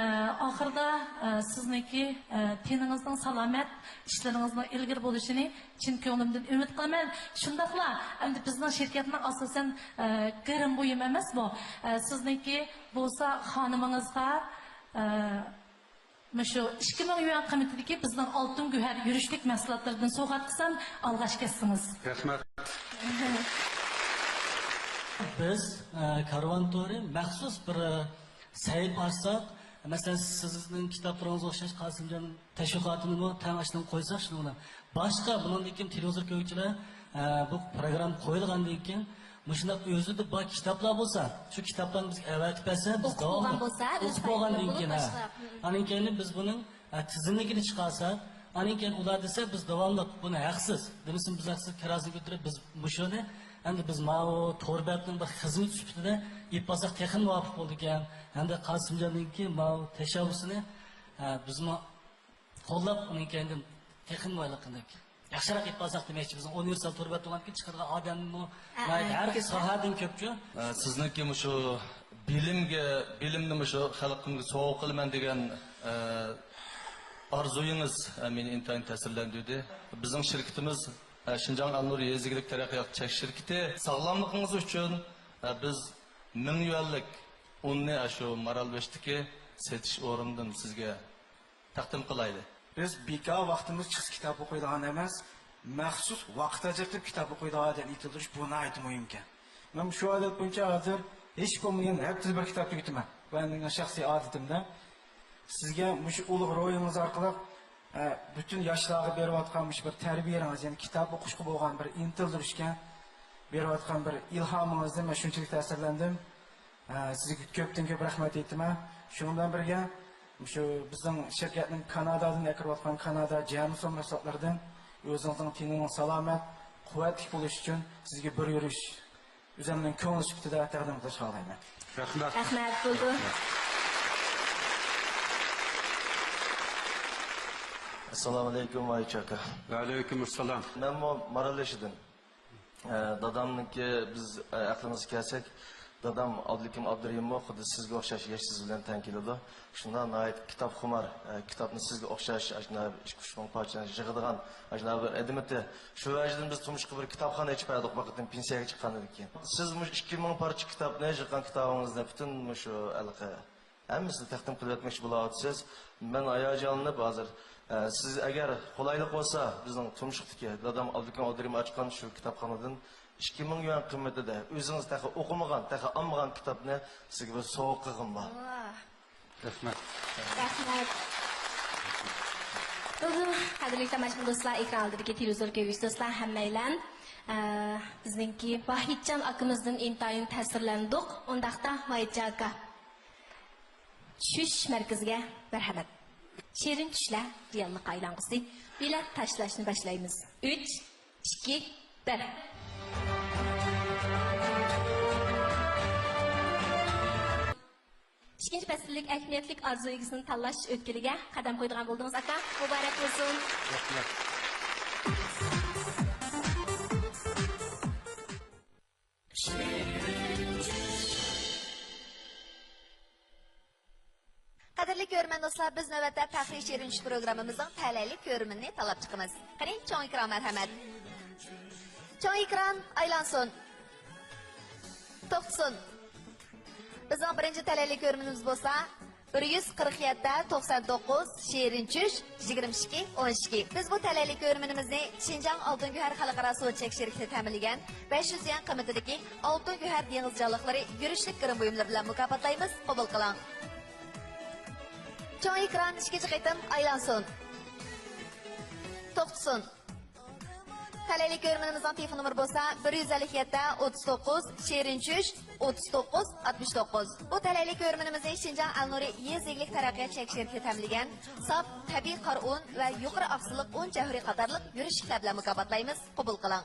ئاخىرىدا، ئە، سىزنىڭكى، ئە، تېنىڭىزنىڭ سالامەت، ئىشلىرىڭىزنىڭ ئىلگىرى بولۇشىنى چىن كۆڭلۈمدىن ئۈمىد قىلىمەن. شۇنداقلا ئەمدى بىزنىڭ شىركەتنىڭ ئاساسەن، ئە، گىرىم بۇيۇم ئەمەس بۇ. ئە، سىزنىڭكى بولسا خانىمىڭىزغا، ئە، مۇشۇ ئىككى مىڭ يۈەن قىممىتىدىكى بىزنىڭ ئالتۇن گۆھەر يۈرۈشلۈك مەھسۇلاتلىرىدىن سوۋغات قىلسام، ئالغاش كەتسىڭىز. رەھمەت. بىز، ئە، كارۋان تورى مەخسۇس بىر، ئە، سەھىپە ئاچساق، مەسىلەن، سىزنىڭ كىتابلىرىڭىزغا ئوخشاش قاسىمجان تەشۋىقاتىنىمۇ تەڭ ئاشۇنىڭغا قويساق، شۇنىڭ بىلەن باشقا بۇنىڭدىن كېيىن تېلېۋىزور كۆرگۈچىلەر، ئە، بۇ پروگرامما قويۇلغاندىن كېيىن مۇشۇنداق ئۆزىدە بار كىتابلار بولسا، شۇ كىتابلارنى بىزگە ئەۋەتىپ بەرسە، بىز ئوقۇپ داۋاملىق بولغان بولسا، ئۆز ئوقۇپ بولغاندىن پايدىلىق كېيىن، بولۇپ ھە. باشلاپ. ئاندىن كېيىن بىز بۇنىڭ، ھە، تىزىملىكىنى چىقارساق، ئاندىن كېيىن ئۇلار دېسە، بىز داۋاملىق بۇنى ھەقسىز، دېمىسىمۇ بىز ھەقسىز كىراسىنى كۆتۈرۈپ، بىز مۇشۇنى، ئەمدى بىز ماۋۇ تور بەتنىڭ بىر خىزمىتى سۈپىتىدە ئېلىپ بارساق تېخىمۇ مۇۋاپىق بولىدىكەن. ھەمدە قاسىمجاننىڭكى ماۋۇ تەشەببۇسىنى، ھە، بىزمۇ قوللاپ، ئۇنىڭ كەينىدىن تېخىمۇ ھېلىقىدەك ياخشىراق ئېلىپ بارساق دېمەكچى. بىزنىڭ ئۇنىۋېرسال تور بەت بولغاندىكىن چىقىدىغان ئادەممۇ ھە، ناھايىتى ھە، ھەر خىل ساھەدىن كۆپچۇ. ئە، سىزنىڭكى مۇشۇ بىلىمگە، بىلىمنى مۇشۇ خەلقىمگە سوۋغا قىلىمەن دېگەن، ئە، ئارزۇيىڭىز، ئە، مېنى ئىنتايىن تەسىرلەندۈردى. بىزنىڭ شىركىتىمىز، ئە، شىنجاڭ ئەلنۇر يېزا ئىگىلىك تەرەققىيات چەك شىركىتى ساغلاملىقىڭىز ئۈچۈن، ئە، بىز مىڭ يۈەنلىك ئۇننى، ئە، شۇ مارالبېشىدىكى سېتىش ئورنىدىن سىزگە تەقدىم قىلايلى. بىز بىكار ۋاقتىمىز چىقسا كىتاب ئوقۇيدىغان ئەمەس، مەخسۇس ۋاقىت ئاجرىتىپ كىتاب ئوقۇيدىغان ئادەم يېتىلدۈرۈش بۇ ناھايىتى مۇھىمكەن. مەن شۇ ئادەت بويىچە ھازىر ھېچ بولمىغاندا ھەپتىدە بىر كىتاب تۈگىتىمەن. بۇ مېنىڭ شەخسىي ئادىتىمدە. سىزگە مۇشۇ ئۇلۇغ روھىڭىز ئارقىلىق، ئە، پۈتۈن ياشلارغا بېرىۋاتقان مۇشۇ بىر تەربىيەڭىز، يەنى كىتاب ئوقۇشقا بولغان بىر ئىنتىلدۈرۈشكە بېرىۋاتقان بىر ئىلھامىڭىزدىن مەن شۇنچىلىك تەسىرلەندىم. ئە، سىزگە كۆپتىن كۆپ رەھمەت ئېيتىمەن. شۇنىڭ بىلەن بىرگە، مۇشۇ بىزنىڭ شىركەتنىڭ كانادادىن ئەكىرىۋاتقان كانادا جەمۇسۇن مەھسۇلاتلىرىدىن ئۆزىڭىزنىڭ تېنىنىڭ سالامەت، قۇۋۋەتلىك بولۇشى ئۈچۈن سىزگە بىر يۈرۈش ئۆزۈمنىڭ كۆڭلى سۈپىتىدە تەقدىم قىلىشقا خالايمەن. رەھمەت. رەھمەت، بولدى. ئەسسالامۇ ئەلەيكۇم، ئايچە ئاكا. ۋەئەلەيكۇم ئەسسالام. مەنمۇ مارالبېشىدىن. ئە، دادامنىڭكى، بىز، ئە، ئەقلىمىزگە كەلسەك، دادام ئابدۇلىكىم ئابدۇرېھىممۇ خۇددى سىزگە ئوخشاش ياش سىز بىلەن تەڭ كېلىدۇ. شۇنداق ناھايىتى كىتابخۇمار، ئە، كىتابنى سىزگە ئوخشاش ئاشۇنداق ئىككى ئۈچ مىڭ پارچىنى يىغىدىغان ئاشۇنداق بىر ئادىمىتى. شۇ ۋەجىدىن بىز تۇرمۇشقا بىر كىتابخانا ئېچىپ بەردۇق بۇ قېتىم پېنسىيەگە چىققاندىن كېيىن. سىز مۇشۇ ئىككى مىڭ پارچە كىتابنى، يىغقان كىتابىڭىزنى پۈتۈن مۇشۇ ھېلىقى ھەممىسىنى تەقدىم قىلىۋەتمەكچى بولۇۋاتىسىز. مەن ھاياجانلىنىپ ھازىر، ئە، سىز ئەگەر قولايلىق بولسا، بىزنىڭ تۇمشۇقتىكى دادام ئابدۇكىم ئابدۇرېھىم ئاچقان شۇ كىتابخانىدىن ئىككى مىڭ يۈەن قىممىتىدە ئۆزىڭىز تېخى ئوقۇمىغان، تېخى ئالمىغان كىتابنى سىزگە بىر سوۋغا قىلغۇم بار. ۋاھ. رەھمەت. رەھمەت. بولدى، قەدىرلىك تاماشىبىن دوستلار، ئېكران ئالدىدىكى تېلېۋىزور كۆرگۈچى دوستلار، ھەممەيلەن، ئە، بىزنىڭكى ۋاھىتجان ئاكىمىزدىن ئىنتايىن تەسىرلەندۇق. ئۇنداقتا ۋاھىتجان ئاكا، چۈش مەركىزىگە مەرھەمەت. شېرىن چۈشلەر رېئاللىققا ئايلانغۇسى. بېلەت تاشلاشنى باشلايمىز. ئۈچ، ئىككى، بىر. ئىككىنچى پەسىللىك ئەھمىيەتلىك ئارزۇ ئىگىسىنى تاللاش ئۆتكىلىگە قەدەم قويىدىغان بولدىڭىز، ئاكا. مۇبارەك بولسۇن. رەھمەت. قەدىرلىك كۆرۈرمەن دوستلار، بىز نۆۋەتتە پەخرىي شېرىن چۈش پروگراممىمىزنىڭ تەلەيلىك كۆرۈرمىنىنى تاللاپ چىقىمىز. قېنى، چوڭ ئېكران مەرھەمەت. چوڭ ئېكران ئايلانسۇن. توختىسۇن. بىزنىڭ بىرىنچى تەلەيلىك كۆرۈرمىنىمىز بولسا، بىر يۈز قىرىق يەتتە، توقسان توققۇز، شېرىن چۈش، يىگىرمە ئىككى، ئون ئىككى. بىز بۇ تەلەيلىك كۆرۈرمىنىمىزنى شىنجاڭ ئالتۇن گۆھەر خەلقئارا سودا چەك شىركىتى تەمىنلىگەن بەش يۈز يۈەن قىممىتىدىكى ئالتۇن گۆھەر دېڭىز جانلىقلىرى يۈرۈشلۈك گىرىم بۇيۇملىرى بىلەن مۇكاپاتلايمىز. قوبۇل قىلىڭ. چوڭ ئېكران ئىككىنچى قېتىم ئايلانسۇن. توختىسۇن. تەلەيلىك كۆرۈرمىنىمىزنىڭ تېلېفون نومۇرى بولسا، بىر يۈز ئەللىك يەتتە، ئوتتۇز توققۇز، شېرىن چۈش، ئوتتۇز توققۇز، ئاتمىش توققۇز. بۇ تەلەيلىك كۆرۈرمىنىمىزنى شىنجاڭ ئەلنۇرى يېزا ئىگىلىك تەرەققىيات چەك شىركىتى تەمىنلىگەن ساپ تەبىئىي قارا ئۇن ۋە يۇقىرى ئاقسىللىق ئۇن جەۋھىرى قاتارلىق يۈرۈشلۈكلەر بىلەن مۇكاپاتلايمىز. قوبۇل قىلىڭ.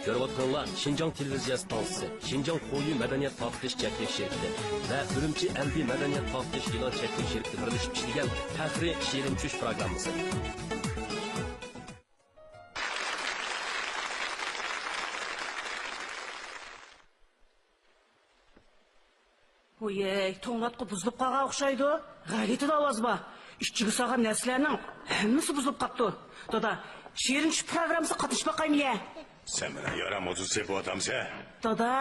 كۆرۈۋاتقىنىڭلار شىنجاڭ تېلېۋىزىيە ئىستانسىسى، شىنجاڭ خۇيۈ مەدەنىيەت تارقىتىش چەكلىك شىركىتى ۋە ئۈرۈمچى ئەلبى مەدەنىيەت تارقىتىش ئېلان چەكلىك شىركىتى بىرلىشىپ ئىشلىگەن پەخرىي شېرىن چۈش پروگراممىسى. ۋوي، توڭلاتقۇ بۇزۇلۇپ قالغان ئوخشايدۇ. غەلىتە ئاۋاز بار. ئىچىگە سالغان نەرسىلەرنىڭ ھەممىسى بۇزۇلۇپ قاپتۇ. دادا، شېرىن چۈش پروگراممىسىغا قاتنىشىپ باقايمۇ يە؟ سەن مېنىڭ يارام ئوتۇز سېپىۋاتامسەن؟ دادا،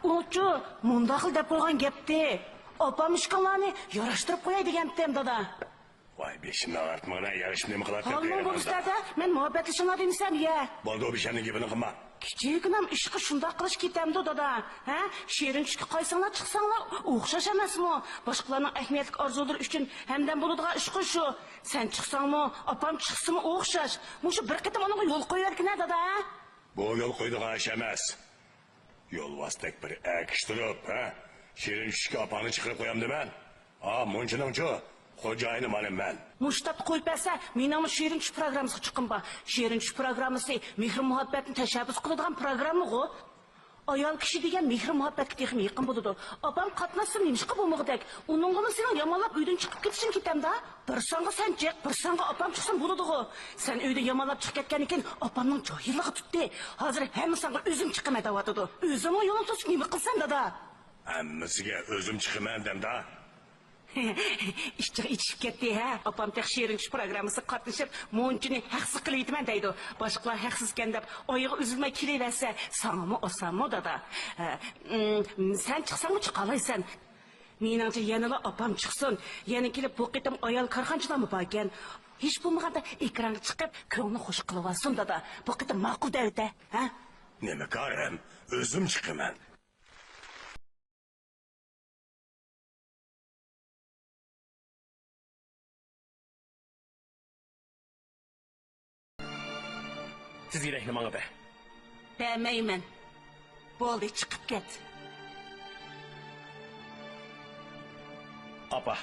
ئۇچۇ مۇنداقلا دەپ قويغان گەپتى. ئاپام ئىككىڭلارنى ياراشتۇرۇپ قوياي دېگەنتىم، دادا. ۋاي، بېشىمنى ئاغرىتمىغىن، يارىشىپ نېمە قىلاتتىم؟ ھالىڭ بولسا دەدە، مەن مۇھەببەتلىشىڭلار دېمىسەم يە. بولدى، ئۇ بىشەمنىڭ گېپىنى قىلما. كىچىككىنەم ئىشقا شۇنداق قىلىش كېتەمدۇ، دادا؟ ھە؟ شېرىن چۈشكە قايساڭلار چىقساڭلار، ئوخشاش ئەمەسمۇ؟ باشقىلارنىڭ ئەھمىيەتلىك ئارزۇلىرى ئۈچۈن ھەمدەم بولىدىغان ئىشقۇ شۇ. سەن چىقساڭمۇ، ئاپام چىقسىمۇ ئوخشاش. مۇشۇ بىر قېتىم ئۇنىڭغا يول قويۇۋەرگىنە، دادا، ھە؟ بۇ يول قويىدىغان ئىش ئەمەس. يولۋاستەك بىر ئەركىشتۈرۈپ، ھە؟ شېرىن چۈشكە ئاپاڭنى چىقىرىپ قويامدىمەن؟ ھا، مۇنچىنىڭچۇ خوجايىنى مانا مەن. مۇشۇ تاپتا قويۇپ بەرسە، مېنىڭمۇ شېرىن چۈش پروگراممىسىغا چىققۇم بار. شېرىن چۈش پروگراممىسى مېھرى-مۇھەببەتنى تەشەببۇس قىلىدىغان پروگراممىغۇ. ئايال كىشى دېگەن مېھرى-مۇھەببەتكە تېخىمۇ يېقىن بولىدۇ. ئاپام قاتناشسا نېمىشقا بولمىغۇدەك؟ ئۇنىڭغىمۇ سېنىڭ يامانلاپ ئۆيدىن چىقىپ كېتىشىڭ كېتەمدا؟ بىر ساڭا سەن جىق، بىر ساڭا ئاپام چىقسۇن بولىدىغۇ. سەن ئۆيدىن يامانلاپ چىقىپ كەتكەندىن كېيىن ئاپامنىڭ جاھىللىقى تۇتتى. ھازىر ھەممە ساڭا ئۆزۈم چىقىمەن دەۋاتىدۇ. ئۆزۈڭنىڭ يولۇڭ توسۇپ نېمە قىلسەن، دادا؟ ھەممىسىگە ئۆزۈم چىقىمەن دەمدا. ئىچىغ ئېچىشىپ كەتتى ھە. ئاپام تېخى شېرىن چۈش پروگراممىسىغا قاتنىشىپ، مۇنچىنى ھەقسىز قىلىۋېتىمەن دەيدۇ. باشقىلار ھەقسىزكەن دەپ ئايىغى ئۈزۈلمەي كېلىۋەرسە، ساڭىمۇ ئاسانمۇ، دادا؟ ھە، ئىم، سەن چىقساڭمۇ چىقالايسەن. مېنىڭچە يەنىلا ئاپام چىقسۇن. يەنە كېلىپ بۇ قېتىم ئايال كارخانىچىلارمۇ باركەن. ھېچ بولمىغاندا ئېكرانغا چىقىپ كۆڭلىنى خۇش قىلىۋالسۇن، دادا. بۇ قېتىم ماقۇل دەۋېتە، ھە؟ نېمە كارىم؟ ئۆزۈم چىقىمەن. تېزرەكنى ماڭا بەر. بەرمەيمەن. بولدى، چىقىپ كەت. ئاپا،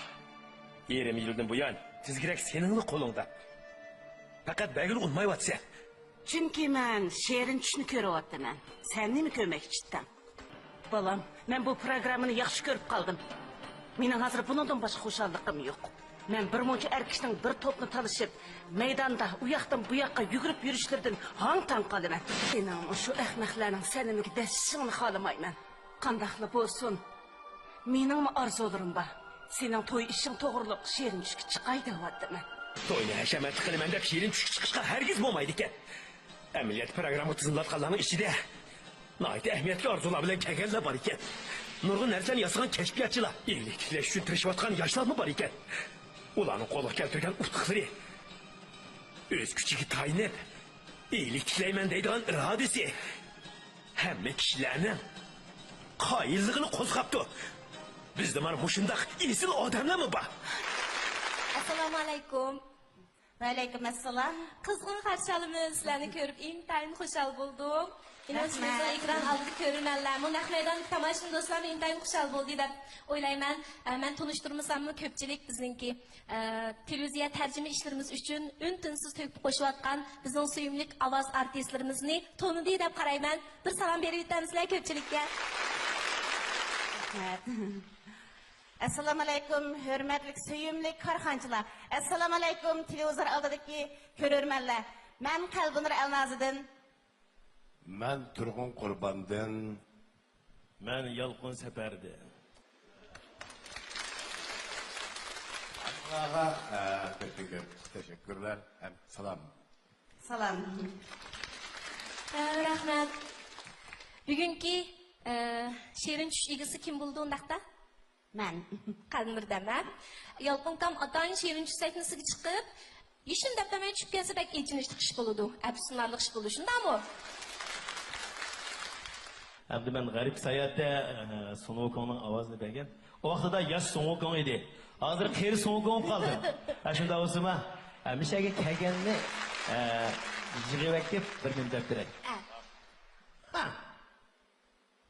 يېرىم يىلدىن بۇيان تېزرەك سېنىڭلا قولۇڭدا. پەقەت بەرگىلى ئۇنىمايۋاتىسەن. چۈنكى مەن شېرىن چۈشنى كۆرۈۋاتىمەن. سەن نېمە كۆرمەكچىتتىڭ؟ بالام، مەن بۇ پروگراممىنى ياخشى كۆرۈپ قالدىم. مېنىڭ ھازىر بۇنىڭدىن باشقا خۇشاللىقىم يوق. مەن بىر مۇنچە ئەر كىشىنىڭ بىر توپنى تالىشىپ، مەيداندا ئۇ ياقتىن بۇ ياققا يۈگۈرۈپ يۈرۈشلىرىدىن ھاڭ-تاڭ قالىمەن. سېنىڭ مۇشۇ ئەخمەقلەرنىڭ سەنىمىگە دەسسىشىڭنى خالىمايمەن. قانداقلا بولسۇن، مېنىڭمۇ ئارزۇلىرىم بار. سېنىڭ توي ئىشىڭ توغرۇلۇق شېرىن چۈشكە چىقاي دەۋاتىمەن. توينى ھەشەمەتلىك قىلىمەن دەپ شېرىن چۈشكە چىقىشقا ھەرگىز بولمايدىكەن. ئەمەلىيەتتە پروگرامما تىزىملاتقانلارنىڭ ئىچىدە ناھايىتى ئەھمىيەتلىك ئارزۇلار بىلەن كەلگەنلەر بار ئىكەن. نۇرغۇن نەرسىلەرنى ياسىغان كەشپىياتچىلار، ئىگىلىك تىكلەش ئۈچۈن تىرىشىۋاتقان ياشلارمۇ بار ئىكەن. ئۇلارنىڭ قولغا كەلتۈرگەن ئۇتۇقلىرى ئۆز كۈچىگە تايىنىپ، ئىگىلىك تىكلەيمەن دەيدىغان ئىرادىسى ھەممە كىشىلەرنىڭ قايىللىقىنى قوزغاپتۇ. بىزدە مانا مۇشۇنداق ئېسىل ئادەملەرمۇ بار. ئەسسالامۇ ئەلەيكۇم. ۋەئەلەيكۇم ئەسسالام. قىزغىن قارشى ئالىمىز. سىلەرنى كۆرۈپ ئىنتايىن خۇشال بولدۇم. ئىنىڭ رەھمەت. ئېكران ئالدىدا كۆرۈرمەنلەرمۇ، نەق مەيداندىكى تاماشىبىن دوستلارمۇ ئىنتايىن خۇشال بولدى دەپ ئويلايمەن. ئە، مەن تونۇشتۇرمىساممۇ كۆپچىلىك بىزنىڭكى، ئە، تېلېۋىزىيە تەرجىمە ئىشلىرىمىز ئۈچۈن ئۈن-تىنسىز تۆھپە قوشۇۋاتقان بىزنىڭ سۆيۈملۈك ئاۋاز ئارتىسلىرىمىزنى تونۇدى دەپ قارايمەن. بىر سالام بېرىۋېتەمسىلەر كۆپچىلىككە؟ رەھمەت. ئەسسالامۇئەلەيكۇم، ھۆرمەتلىك، سۆيۈملۈك كارخانىچىلار! ئەسسالامۇئەلەيكۇم، تېلېۋىزور ئالدىدىكى كۆرۈرمەنلەر! مەن قەلبىنۇر ئەلنازىدىن. مەن تۇرغۇن قۇرباندىن. مەن يالقۇن سەپەردىن. ئاغا، ئە، كۆپتىن كۆپ تەشەككۈرلەر ھەم سالام. سالام. ئە، رەھمەت. بۈگۈنكى، ئە، شېرىن چۈش ئىگىسى كىم بولىدۇ ئۇنداقتا؟ مەن. قەلبىنۇردەم، ھە؟ يالقۇنكام ئاتايىن شېرىن چۈش سەھنىسىگە چىقىپ، ھېچنېمە دەپ بەرمەي چۈشۈپ كەلسە بەك ئېچىنىشلىق ئىش بولىدۇ، ئەپسۇسلىنارلىق ئىش بولىدۇ، شۇنداقمۇ؟ ئەمدى مەن غەرىب ساياھەتتە، ئە، سۇن ۋۇكۇڭنىڭ ئاۋازىنى بەرگەن. ئۇ ۋاقتىدا ياش سۇن ۋۇكۇڭ ئىدى. ھازىر قېرى سۇن ۋۇكۇڭ بولۇپ قالدىم. ئە، شۇنداق بولسىمۇ، ھەمىشەگە كەلگەننى، ئە، يىغىۋېتىپ بىر نېمە دەپ بېرەي. ئە. ھە.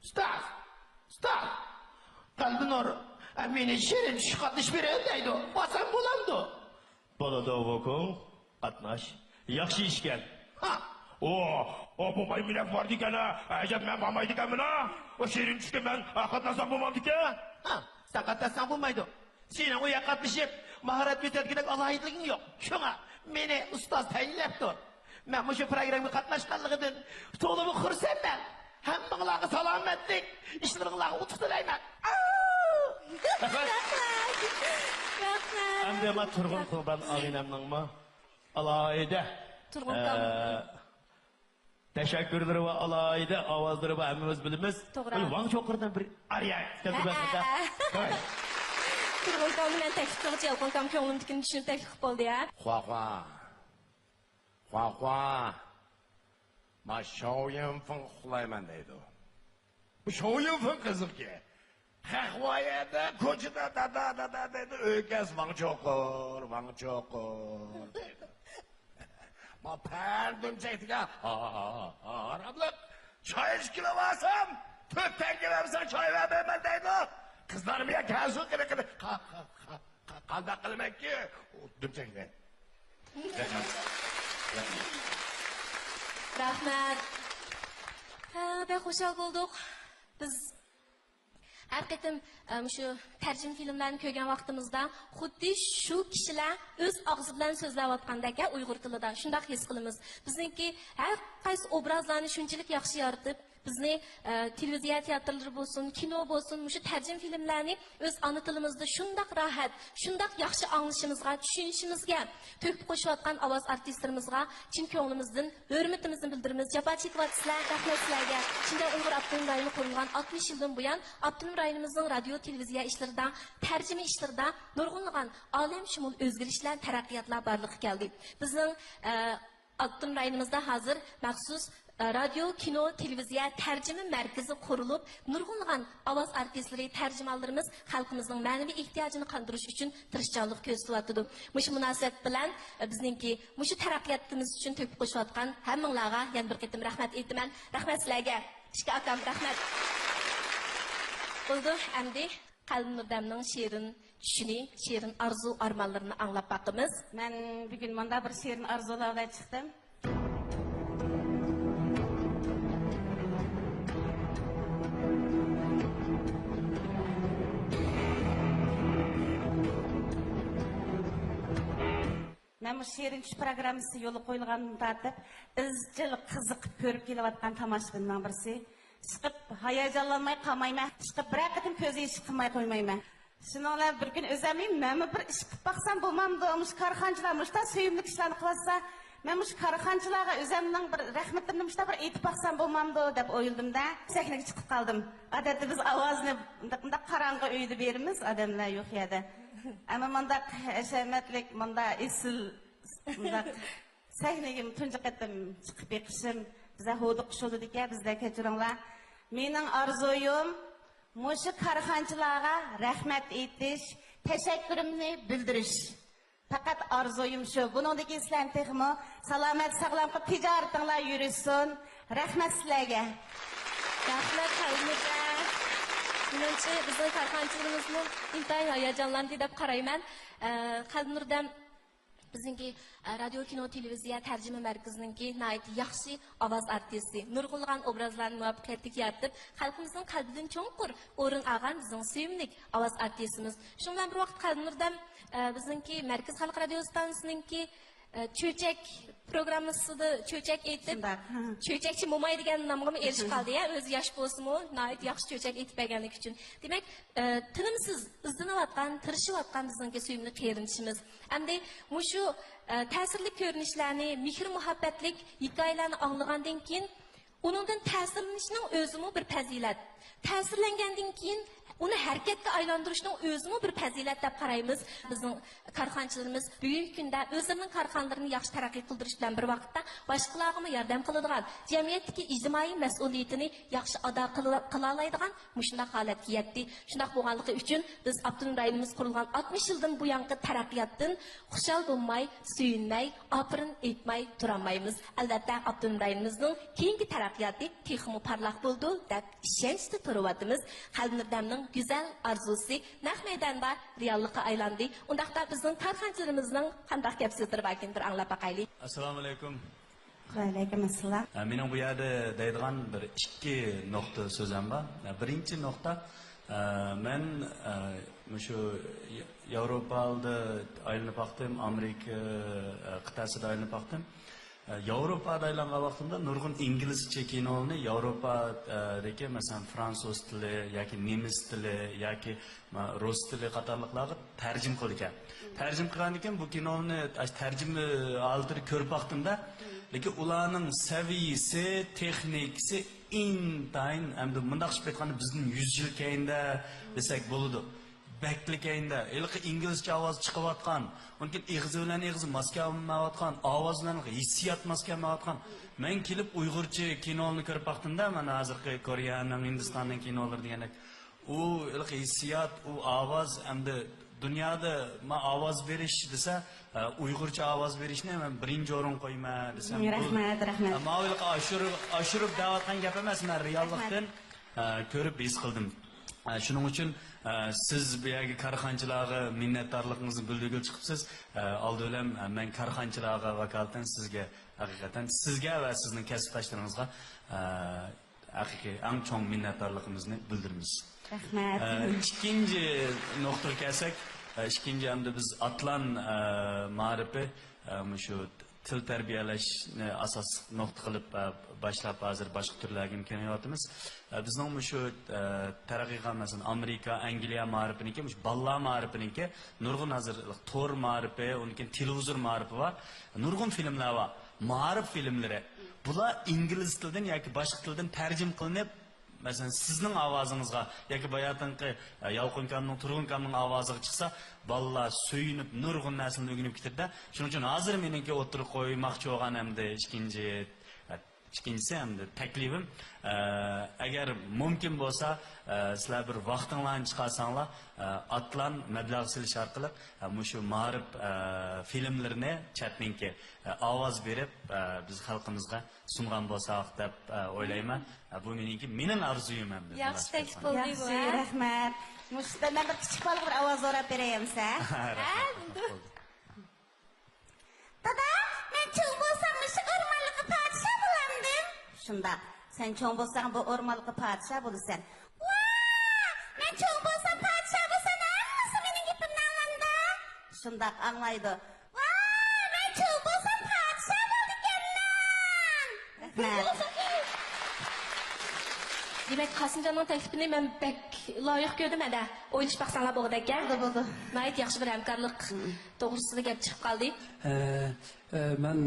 ئۇستاز! ئۇستاز! قەلبىنۇر، ئە، مېنى شېرىن چۈشكە قاتنىشىپ بېرىڭ دەيدۇ. بارسام بولامدۇ؟ بولىدۇ، ۋۇكۇڭ، قاتناش. ياخشى ئىشكەن. ھا! ئو، ئو، بۇ مايمۇنەك بارىدىكەن ھە. ئەجەب، مەن بارمايدىكەنمەن ھە. ئۇ شېرىن چۈشكە مەن، ئە، قاتناشسام بولمامدىكەن؟ ھا، سەن قاتناشساڭ بولمايدۇ. سېنىڭ ئۇ يەرگە قاتنىشىپ ماھارەت كۆرسەتكۈدەك ئالاھىدىلىكىڭ يوق. شۇڭا مېنى ئۇستاز تەيىنلەپتۇ. مەن مۇشۇ پروگراممىغا قاتناشقانلىقىدىن تولىمۇ خۇرسەنمەن. ھەممىڭلارغا سالامەتلىك، ئىشلىرىڭلارغا ئۇتۇق تىلەيمەن. ئاۋۇ! رەھمەت. رەھمەت. ئەمدى مانا تۇرغۇن قۇربان ئاغىنەمنىڭمۇ ئالاھىدە، تۇرغۇن ئە، تاغ. تەشەككۈرلىرى ۋە ئالاھىدە ئاۋازلىرى بار، ھەممىمىز بىلىمىز. توغرا. بىر ۋاڭ چوقۇردىن بىر ئارىيە كەلتۈرۈپ ھە، بەرسەڭ. ھە. تۇرغۇن تاغنى مەن تەكلىپ قىلغۇچە، يالقۇن تاغ كۆڭلۈمدىكىنى چۈشىنىپ تەكلىپ قىلىپ بولدى، ھە؟ خۇا خۇا. خۇا خۇا. ما شاۋيىنفېڭ ئۇخلايمەن دەيدۇ. بۇ شاۋيىنفېڭ قىزىقكى. خەق ۋا يەردە كوچىدا دادا، دادا دەيدۇ، ئۆي كەس ۋاڭ چوقۇر، ۋاڭ چوقۇر دەيدۇ. ما پەردۇم چەكتىگە، ھا، ھا، ھا، ھاراملىق. چاي ئىچكىلى بارسام، تۆت تەڭگە بەرمىسەڭ چاي بەرمەيمەن دەيدۇ. قىزلارمۇ يا كەلسۇن قېنى، قېنى. قا-، قا-، قا-، قا-، قانداق قىلىمەنكى؟ ئۇ دۈمچەكنى. رەھمەت. رەھمەت. رەھمەت. ھە، بەك خۇشال بولدۇق. بىز ھەر قېتىم، ئە، مۇشۇ تەرجىمە فىلىملەرنى كۆرگەن ۋاقتىمىزدا خۇددى شۇ كىشىلەر ئۆز ئاغزى بىلەن سۆزلەۋاتقاندەك ئۇيغۇر تىلىدا شۇنداق ھېس قىلىمىز. بىزنىڭكى ھەر قايسى ئوبرازلارنى شۇنچىلىك ياخشى يارىتىپ، بىزنى، ئە، تېلېۋىزىيە تىياتىرلىرى بولسۇن، كىنو بولسۇن، مۇشۇ تەرجىمە فىلىملەرنى ئۆز ئانا تىلىمىزدا شۇنداق راھەت، شۇنداق ياخشى ئاڭلىشىمىزغا، چۈشىنىشىمىزگە تۆھپە قوشۇۋاتقان ئاۋاز ئارتىستلىرىمىزغا چىن كۆڭلىمىزدىن ھۆرمىتىمىزنى بىلدۈرىمىز. جاپا چېكىۋاتىسىلەر، رەھمەت سىلەرگە. شىنجاڭ ئۇيغۇر ئاپتونوم رايونى قۇرۇلغان ئاتمىش يىلدىن بۇيان، ئاپتونوم رايونىمىزنىڭ رادىيو، تېلېۋىزىيە ئىشلىرىدا، تەرجىمە ئىشلىرىدا نۇرغۇنلىغان ئالەمشۇمۇل ئۆزگىرىشلەر، تەرەققىياتلار بارلىققا كەلدى. بىزنىڭ، ئە، ئاپتونوم رايونىمىزدا ھازىر مەخسۇس، ئە، رادىيو، كىنو، تېلېۋىزىيە تەرجىمە مەركىزى قۇرۇلۇپ، نۇرغۇنلىغان ئاۋاز ئارتىسلىرى، تەرجىمانلىرىمىز خەلقىمىزنىڭ مەنىۋى ئېھتىياجىنى قاندۇرۇش ئۈچۈن تىرىشچانلىق كۆرسىتىۋاتىدۇ. مۇشۇ مۇناسىۋەت بىلەن، ئە، بىزنىڭكى مۇشۇ تەرەققىياتىمىز ئۈچۈن تۆھپە قوشۇۋاتقان ھەممىڭلارغا يەنە بىر قېتىم رەھمەت ئېيتىمەن. رەھمەت سىلەرگە. ئىككى ئاكام، رەھمەت. بولىدۇ، ئەمدى قەلبىنۇردەمنىڭ شېرىن چۈشىنى، شېرىن ئارزۇ ئارمانلىرىنى ئاڭلاپ باقىمىز. مەن بۈگۈن مۇنداق بىر شېرىن ئارزۇلار بىلەن چىقتىم. مەن مۇشۇ شېرىن چۈش پروگراممىسى يولغا قويۇلغاندىن تارتىپ ئىزچىل قىزىقىپ كۆرۈپ كېلىۋاتقان تاماشىبىننىڭ بىرسى. ئىشقىلىپ، ھاياجانلانماي قالمايمەن. ئىشقىلىپ، بىرەر قېتىم كۆز يېشى قىلماي قويمايمەن. شۇنىڭ بىلەن بىر كۈنى ئۆزەممۇ، مەنمۇ بىر ئىش قىلىپ باقسام بولمامدۇ؟ مۇشۇ كارخانىچىلار مۇشۇنداق سۆيۈملۈك ئىشلارنى قىلىۋاتسا، مەن مۇشۇ كارخانىچىلارغا ئۆزەمنىڭ بىر رەھمىتىمنى مۇشۇنداق بىر ئېيتىپ باقسام بولمامدۇ دەپ ئويلىدىم-دە، سەھنىگە چىقىپ قالدىم. ئادەتتە بىز ئاۋازنى مۇنداق، مۇنداق قاراڭغۇ ئۆيدە بېرىمىز، ئادەملەر يوق يەردە. ئەمما مۇنداق ھەشەمەتلىك، مۇنداق ئېسىل، مۇنداق سەھنىگە تۇنجى قېتىم چىقىپ بېقىشىم بىزدە ھودۇقۇش بولىدىكەن، بىزدە كەچۈرۈڭلار. مېنىڭ ئارزۇيۇم مۇشۇ كارخانىچىلارغا رەھمەت ئېيتىش، تەشەككۈرۈمنى بىلدۈرۈش. پەقەت ئارزۇيۇم شۇ. بۇنىڭدىن كېيىن سىلەرنى تېخىمۇ سالامەت، ساغلام قىلىپ، تىجارىتىڭلار يۈرۈشسۇن. رەھمەت سىلەرگە. رەھمەت، قەلبىنۇردەم. مېنىڭچە، بىزنىڭ كارخانىچىلىرىمىزمۇ ئىنتايىن ھاياجانلاندى دەپ قارايمەن. ئە، قەلبىنۇردەم بىزنىڭكى، ئە، رادىيو، كىنو، تېلېۋىزىيە تەرجىمە مەركىزىنىڭكى ناھايىتى ياخشى ئاۋاز ئارتىسى، نۇرغۇنلىغان ئوبرازلارنى مۇۋەپپەقىيەتلىك يارىتىپ، خەلقىمىزنىڭ قەلبىدىن چوڭقۇر ئورۇن ئالغان بىزنىڭ سۆيۈملۈك ئاۋاز ئارتىسىمىز. شۇنىڭ بىلەن بىر ۋاقىت قەلبىنۇردەم، ئە، بىزنىڭكى مەركىزىي خەلق رادىيو ئىستانسىسىنىڭكى، ئە، چۆچەك پروگراممىسىدا چۆچەك ئېيتىپ، شۇنداق، ھە. چۆچەكچى موماي دېگەن نامغىمۇ ئېرىشىپ قالدى، يا، ئۆزى ياش بولسىمۇ، ناھايىتى ياخشى چۆچەك ئېيتىپ بەرگەنلىكى ئۈچۈن. دېمەك، ئە، تىنىمسىز ئىزدىنىۋاتقان، تىرىشىۋاتقان بىزنىڭكى سۆيۈملۈك قېرىندىشىمىز. ئەمدى مۇشۇ، ئە، تەسىرلىك كۆرۈنۈشلەرنى، مېھىر-مۇھەببەتلىك ھېكايىلەرنى ئاڭلىغاندىن كېيىن، ئۇنىڭدىن تەسىرلىنىشنىڭ ئۆزىمۇ بىر پەزىلەت. تەسىرلەنگەندىن كېيىن ئۇنى ھەرىكەتكە ئايلاندۇرۇشنىڭ ئۆزىمۇ بىر پەزىلەت دەپ قارايمىز. بىزنىڭ كارخانىچىلىرىمىز بۈگۈنكى كۈندە ئۆزلىرىنىڭ كارخانىلىرىنى ياخشى تەرەققىي قىلدۇرۇش بىلەن بىر ۋاقىتتا، باشقىلارغىمۇ ياردەم قىلىدىغان، جەمئىيەتتىكى ئىجتىمائىي مەسئۇلىيىتىنى ياخشى ئادا قىلا-، قىلالايدىغان مۇشۇنداق ھالەتكە يەتتى. شۇنداق بولغانلىقى ئۈچۈن بىز ئاپتونوم رايونىمىز قۇرۇلغان ئاتمىش يىلدىن بۇيانقى تەرەققىياتتىن خۇشال بولماي، سۆيۈنمەي، ئاپىرىن ئېيتماي تۇرالمايمىز. ئەلۋەتتە، ئاپتونوم رايونىمىزنىڭ كېيىنكى تەرەققىياتى تېخىمۇ پارلاق بولىدۇ، دەپ ئىشەنچتە تۇرۇۋاتىمىز. قەلبىنۇردەمنىڭ گۈزەل ئارزۇسى نەق مەيداندا رېئاللىققا ئايلاندى. ئۇنداقتا بىزنىڭ كارخانىچىلىرىمىزنىڭ قانداق گەپ سۆزلىرى باركىن، بىر ئاڭلاپ باقايلى. ئەسسالامۇ ئەلەيكۇم. ۋەئەلەيكۇم ئەسسالام. ئە، مېنىڭ بۇ يەردە دەيدىغان بىر ئىككى نۇقتا سۆزەم بار. ئە، بىرىنچى نۇقتا، ئە، مەن، ئە، مۇشۇ ياۋروپادا ئايلىنىپ باقتىم، ئامېرىكا، ئە، قىتئەسىدە ئايلىنىپ باقتىم. ياۋروپادا ئايلانغان ۋاقتىمدا نۇرغۇن ئىنگلىزچە كىنولارنى ياۋروپادىكى، مەسىلەن، فرانسۇز تىلى ياكى نېمىس تىلى ياكى، ما، رۇس تىلى قاتارلىقلارغا تەرجىمە قىلىدىكەن. تەرجىمە قىلغاندىن كېيىن بۇ كىنونى ئاشۇ تەرجىمە ھالىتىدە كۆرۈپ باقتىمدا، لېكىن ئۇلارنىڭ سەۋىيىسى، تېخنىكىسى ئىنتايىن، ئەمدى مۇنداقچە ئېيتقاندا، بىزدىن يۈز يىل كەينىدە دېسەك بولىدۇ. بەكلا كەينىدە، ھېلىقى ئىنگلىزچە ئاۋاز چىقىۋاتقان، ئۇنىڭ كېيىن ئېغىز بىلەن ئېغىز ماس كەلمەيۋاتقان، ئاۋاز بىلەن ھېسسىيات ماس كەلمەيۋاتقان. مەن كېلىپ ئۇيغۇرچە كىنولارنى كۆرۈپ باقتىمدا، مانا ھازىرقى كورېيەنىڭ، ھىندىستاننىڭ كىنولىرى دېگەندەك. ئۇ ھېلىقى ھېسسىيات، ئۇ ئاۋاز ئەمدى دۇنيادا ما ئاۋاز بېرىش دېسە، ئە، ئۇيغۇرچە ئاۋاز بېرىشنى مەن بىرىنچى ئورۇنغا قويىمەن دېسەم بولىدۇ. رەھمەت، رەھمەت. ئە، ماۋۇ ھېلىقى ئاشۇرۇپ، ئاشۇرۇپ دەۋاتقان گەپ ئەمەس، مەن رېئاللىقتىن، ئە، كۆرۈپ ھېس قىلدىم. ئە، شۇنىڭ ئۈچۈن، ئە، سىز بۇ يەرگە كارخانىچىلارغا مىننەتدارلىقىڭىزنى بىلدۈرگىلى چىقىپسىز. ئە، ئالدى بىلەن، ئە، مەن كارخانىچىلارغا ۋاكالىتەن سىزگە، ھەقىقەتەن سىزگە ۋە سىزنىڭ كەسىپداشلىرىڭىزغا، ئە، ھەقىقىي ئەڭ چوڭ مىننەتدارلىقىمىزنى بىلدۈرىمىز. رەھمەت. ئە، ئىككىنچى نۇقتىغا كەلسەك، ئە، ئىككىنچى ئەمدى بىز ئاتلان، ئە، مائارىپى، ئە، مۇشۇ تىل تەربىيەلەشنى ئاساسلىق نۇقتا قىلىپ، ئە، باشلاپ ھازىر باشقا تۈرلەرگىمۇ كېڭەيتىۋاتىمىز. ئە، بىزنىڭ مۇشۇ، ئە، تەرەققىي قىلغان، مەسىلەن، ئامېرىكا، ئەنگلىيە مائارىپىنىڭكى، مۇشۇ بالىلار مائارىپىنىڭكى نۇرغۇن ھازىر تور مائارىپى، ئۇنىڭ كېيىن تېلېۋىزور مائارىپى بار، نۇرغۇن فىلىملار بار. مائارىپ فىلىملىرى. بۇلار ئىنگلىز تىلىدىن ياكى باشقا تىلدىن تەرجىمە قىلىنىپ، مەسىلەن، سىزنىڭ ئاۋازىڭىزغا ياكى باياتىنقى، ئە، يالقۇنكامنىڭ، تۇرغۇنكامنىڭ ئاۋازىغا چىقسا، بالىلار سۆيۈنۈپ، نۇرغۇن نەرسىلەرنى ئۆگىنىپ كېتىدۇ. شۇنىڭ ئۈچۈن ھازىر مېنىڭكى ئوتتۇرىغا قويماقچى بولغان ئەمدى ئىككىنچى، ئە، ئىككىنچىسى ئەمدى تەكلىپىم، ئە، ئەگەر مۇمكىن بولسا، ئە، سىلەر بىر ۋاقتىڭلارنى چىقارساڭلار، ئە، ئاتلان مەبلەغ سېلىش ئارقىلىق، ئە، مۇشۇ مائارىپ، ئە، فىلىملىرىنى چەتنىڭكى، ئە، ئاۋاز بېرىپ، ئە، بىز خەلقىمىزغا سۇنغان بولساق دەپ، ئە، ئويلايمەن. ئە، بۇ مېنىڭكى، مېنىڭ ئارزۇيۇم ئەمدى. ياخشى تەكلىپ بولدى بۇ، ياخشى، ھە؟ رەھمەت. مۇشۇ، مەن بىر كىچىك بالىغا بىر ئاۋاز دوراپ بېرەي ئەمسە. رەھمەت. دادا، مەن چوڭ بولسام مۇشۇ ئورمانلىققا پادىشاھ بولامدىم؟ شۇنداق. سەن چوڭ بولساڭ بۇ ئورمانلىققا پادىشاھ بولىسەن. ۋا! مەن چوڭ بولسام پادىشاھ بولسام ھەممىسى مېنىڭ گېپىمنى ئاڭلايدۇ. شۇنداق ئاڭلايدۇ. ۋاي، مەن چوڭ بولسام پادىشاھ بولىدىكەنمەن. رەھمەت. دېمەك، قاسىمجاننىڭ تەكلىپىنى مەن بەك لايىق كۆردۈم ھەدە. ئويلىشىپ باقساڭلار بولغۇدەك، ھە؟ بولدى، بولدى. ناھايىتى ياخشى بىر ھەمكارلىق توغرىسىدا گەپ چىقىپ قالدى. ئە، ئە، مەن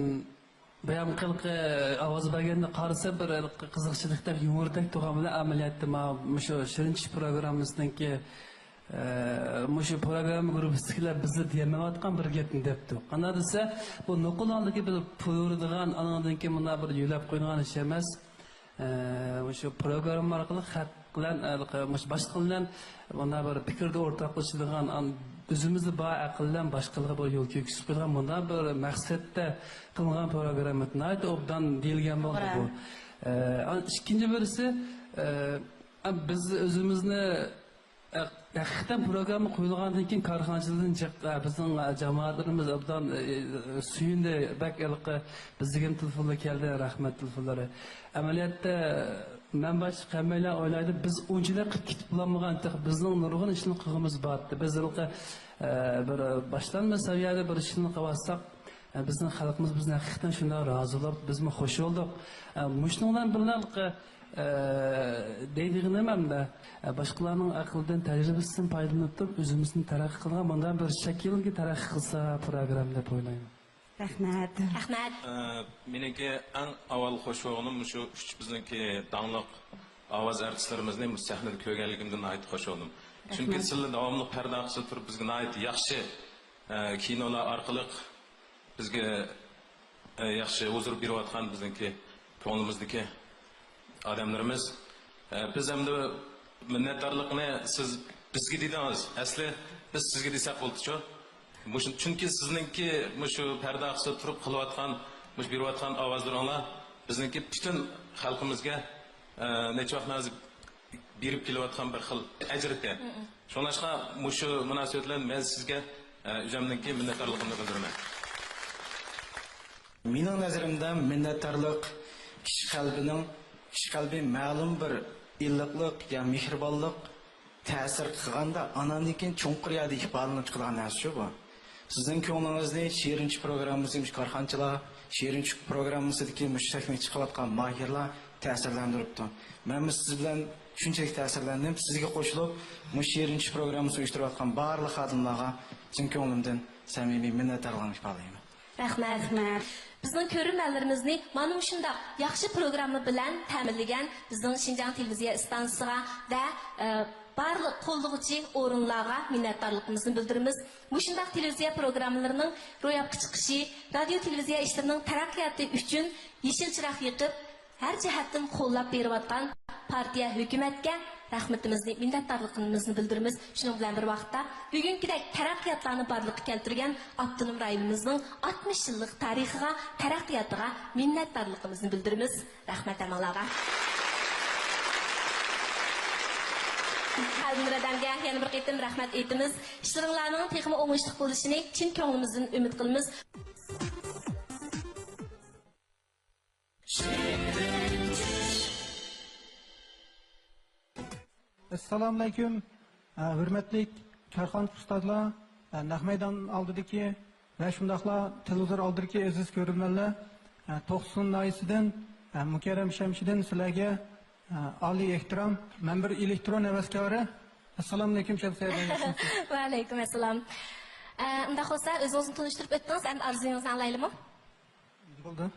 بايام قىلقى ئاۋاز بەرگەندە قارىسا، بىر قىزىقچىلىقتەك، يۇمۇردەك تۇرغان بىلەن، ئەمەلىيەتتە مانا مۇشۇ شېرىن چۈش پروگراممىسىنىڭكى، ئە، مۇشۇ پروگرامما گۇرۇپپىسىدىكىلەر بىزلا دېيەلمەيۋاتقان بىر گەپنى دەپتۇ. قانداق دېسە، بۇ نوقۇل ھالدىكى بىر پۇيۇرىدىغان، ئانىڭدىن كېيىن مۇنداق بىر يۆلەپ قويىدىغان ئىش ئەمەس. ئە، مۇشۇ پروگرامما ئارقىلىق خەق بىلەن، ئە، مۇشۇ باشقىلار بىلەن مۇنداق بىر پىكىردە ئورتاقلىشىدىغان، ئان-، ئۆزىمىزدە بار ئەقىل بىلەن باشقىلارغا بىر يول كۆرسىتىپ قويىدىغان مۇنداق بىر مەقسەتتە قىلىنغان پروگرامما. ناھايىتى ئوبدان دېيىلگەن بولدى بۇ. توغرا. ئە، ئان-، ئىككىنچى بىرسى، ئە، ئە، بىز ئۆزىمىزنى، ئە، ھەقىقەتەن پروگرامما قويۇلغاندىن كېيىن كارخانىچىلاردىن جىق، ئە، بىزنىڭ، ئە، جامائەتلىرىمىز ئوبدان، ئە، سۆيۈندى، بەك ھېلىقى بىزگىمۇ تېلېفونلار كەلدى، رەھمەت تېلېفونلىرى. ئەمەلىيەتتە، مەن باشلىق ھەممەيلەن ئويلايدۇ، بىز ئۇنچىلىك قىلىپ كېتىپ بولالمىغان، تېخى بىزنىڭ نۇرغۇن ئىشلارنى قىلغۇمىز بار. بىز ھېلىقى، ئە، بىر باشلانما سەۋىيەدە بىر ئىشلارنى قىلىۋاتساق، ئە، بىزنىڭ خەلقىمىز بىزنى ھەقىقەتەن شۇنداق رازى بولۇپ، بىزمۇ خوش بولدۇق. ئە، مۇشۇنىڭ بىلەن بىللە ھېلىقى، ئە، دەيدىغىنىم ئەمدى، ئە، باشقىلارنىڭ ئەقلىدىن، تەجرىبىسىدىن پايدىلىنىپ تۇرۇپ، ئۆزىمىزنى تەرەققىي قىلغان مۇنداق بىر شەكىلگە تەرەققىي قىلسا پروگرامما دەپ ئويلايمەن. رەھمەت. رەھمەت. ئە، مېنىڭكى ئەڭ ئاۋۋال خوش بولغىنىم مۇشۇ ئۈچ بىزنىڭكى داڭلىق ئاۋاز ئارتىسلىرىمىزنى مۇشۇ سەھنىدە كۆرگەنلىكىمدىن ناھايىتى خوش بولدۇم. چۈنكى رەھمەت. سىلەر داۋاملىق پەردە ئارقىسىدا تۇرۇپ بىزگە ناھايىتى ياخشى، ئە، كىنولار ئارقىلىق بىزگە، ئە، ياخشى ھۇزۇر بېرىۋاتقان بىزنىڭكى كۆڭلىمىزدىكى ئادەملىرىمىز. ئە، بىز ئەمدى مىننەتدارلىقنى سىز بىزگە دېدىڭىز. ئەسلى بىز سىزگە دېسەك بولدىچۇ. مۇشۇ، چۈنكى سىزنىڭكى مۇشۇ پەردە ئارقىسىدا تۇرۇپ قىلىۋاتقان، مۇشۇ بېرىۋاتقان ئاۋازلىرىڭلار بىزنىڭكى پۈتۈن خەلقىمىزگە، ئە، نەچچە ۋاقىتتىن ھازىر بېرىپ كېلىۋاتقان بىر خىل ئەجرىتى. شۇڭلاشقا مۇشۇ مۇناسىۋەت بىلەن مەن سىزگە، ئە، ئۆزۈمنىڭكى مىننەتدارلىقىمنى بىلدۈرىمەن. مېنىڭ نەزىرىمدە مىننەتدارلىق كىشى قەلبىنىڭ، كىشى قەلبى مەلۇم بىر ئىللىقلىق يا مېھرىبانلىق تەسىر قىلغاندا، ئاناندىن كېيىن چوڭقۇر يەردە ئىپادىلىنىپ چىقىدىغان نەرسە شۇ بۇ. سىزنىڭ كۆڭلىڭىزنى شېرىن چۈش پروگراممىسى كارخانىچىلار، شېرىن چۈش پروگراممىسىدىكى مۇشۇ سەھنىگە چىقىۋاتقان ماھىرلار تەسىرلەندۈرۈپتۇ. مەنمۇ سىز بىلەن شۇنچىلىك تەسىرلەندىم. سىزگە قوشۇلۇپ، مۇشۇ شېرىن چۈش پروگراممىسىنى ئۇيۇشتۇرۇۋاتقان بارلىق خادىملارغا چىن كۆڭلۈمدىن سەمىمىي مىننەتدارلىقىمنى ئىپادىلەيمەن. رەھمەت. رەھمەت. بىزنىڭ كۆرۈرمەنلىرىمىزنى مانا مۇشۇنداق ياخشى پروگرامما بىلەن تەمىنلىگەن بىزنىڭ شىنجاڭ تېلېۋىزىيە ئىستانسىسىغا ۋە، ئە، بارلىق قوللىغۇچى ئورۇنلارغا مىننەتدارلىقىمىزنى بىلدۈرىمىز. مۇشۇنداق تېلېۋىزىيە پروگراممىلىرىنىڭ روياپقا چىقىشى، رادىيو تېلېۋىزىيە ئىشلىرىنىڭ تەرەققىياتى ئۈچۈن يېشىل چىراغ يېقىپ، ھەر جەھەتتىن قوللاپ بېرىۋاتقان پارتىيە، ھۆكۈمەتكە رەھمىتىمىزنى، مىننەتدارلىقىمىزنى بىلدۈرىمىز. شۇنىڭ بىلەن بىر ۋاقىتتا، بۈگۈنكىدەك تەرەققىياتلارنى بارلىققا كەلتۈرگەن ئاپتونوم رايونىمىزنىڭ ئاتمىش يىللىق تارىخىغا، تەرەققىياتىغا مىننەتدارلىقىمىزنى بىلدۈرىمىز. رەھمەت ھەممىڭلارغا. خالىد نۇرەدەمگە يەنە بىر قېتىم رەھمەت ئېيتىمىز. ئىشلىرىڭلارنىڭ تېخىمۇ ئوڭۇشلۇق بولۇشىنى چىن كۆڭلىمىزدىن ئۈمىد قىلىمىز. ئەسسالامۇئەلەيكۇم، ھۆرمەتلىك كارخانا ئۇستازلار، نەق مەيدان ئالدىدىكى ۋە شۇنداقلا تېلېۋىزور ئالدىدىكى ئەزىز كۆرۈرمەنلەر، توقسۇن ناھىيەسىدىن مۇكەررەم شەمشىدىن سىلەرگە ئالىي ئېھتىرام. مەن بىر ئېلېكترون ھەۋەسكارى. ئەسسالامۇئەلەيكۇم، شەمسىيە ھەدە ياخشىمۇسىز؟ ۋەئەلەيكۇم ئەسسالام. ئە، ئۇنداق بولسا، ئۆزىڭىزنى تونۇشتۇرۇپ ئۆتتىڭىز، ئەمدى ئارزۇيىڭىزنى ئاڭلايلىمۇ؟ بولدى.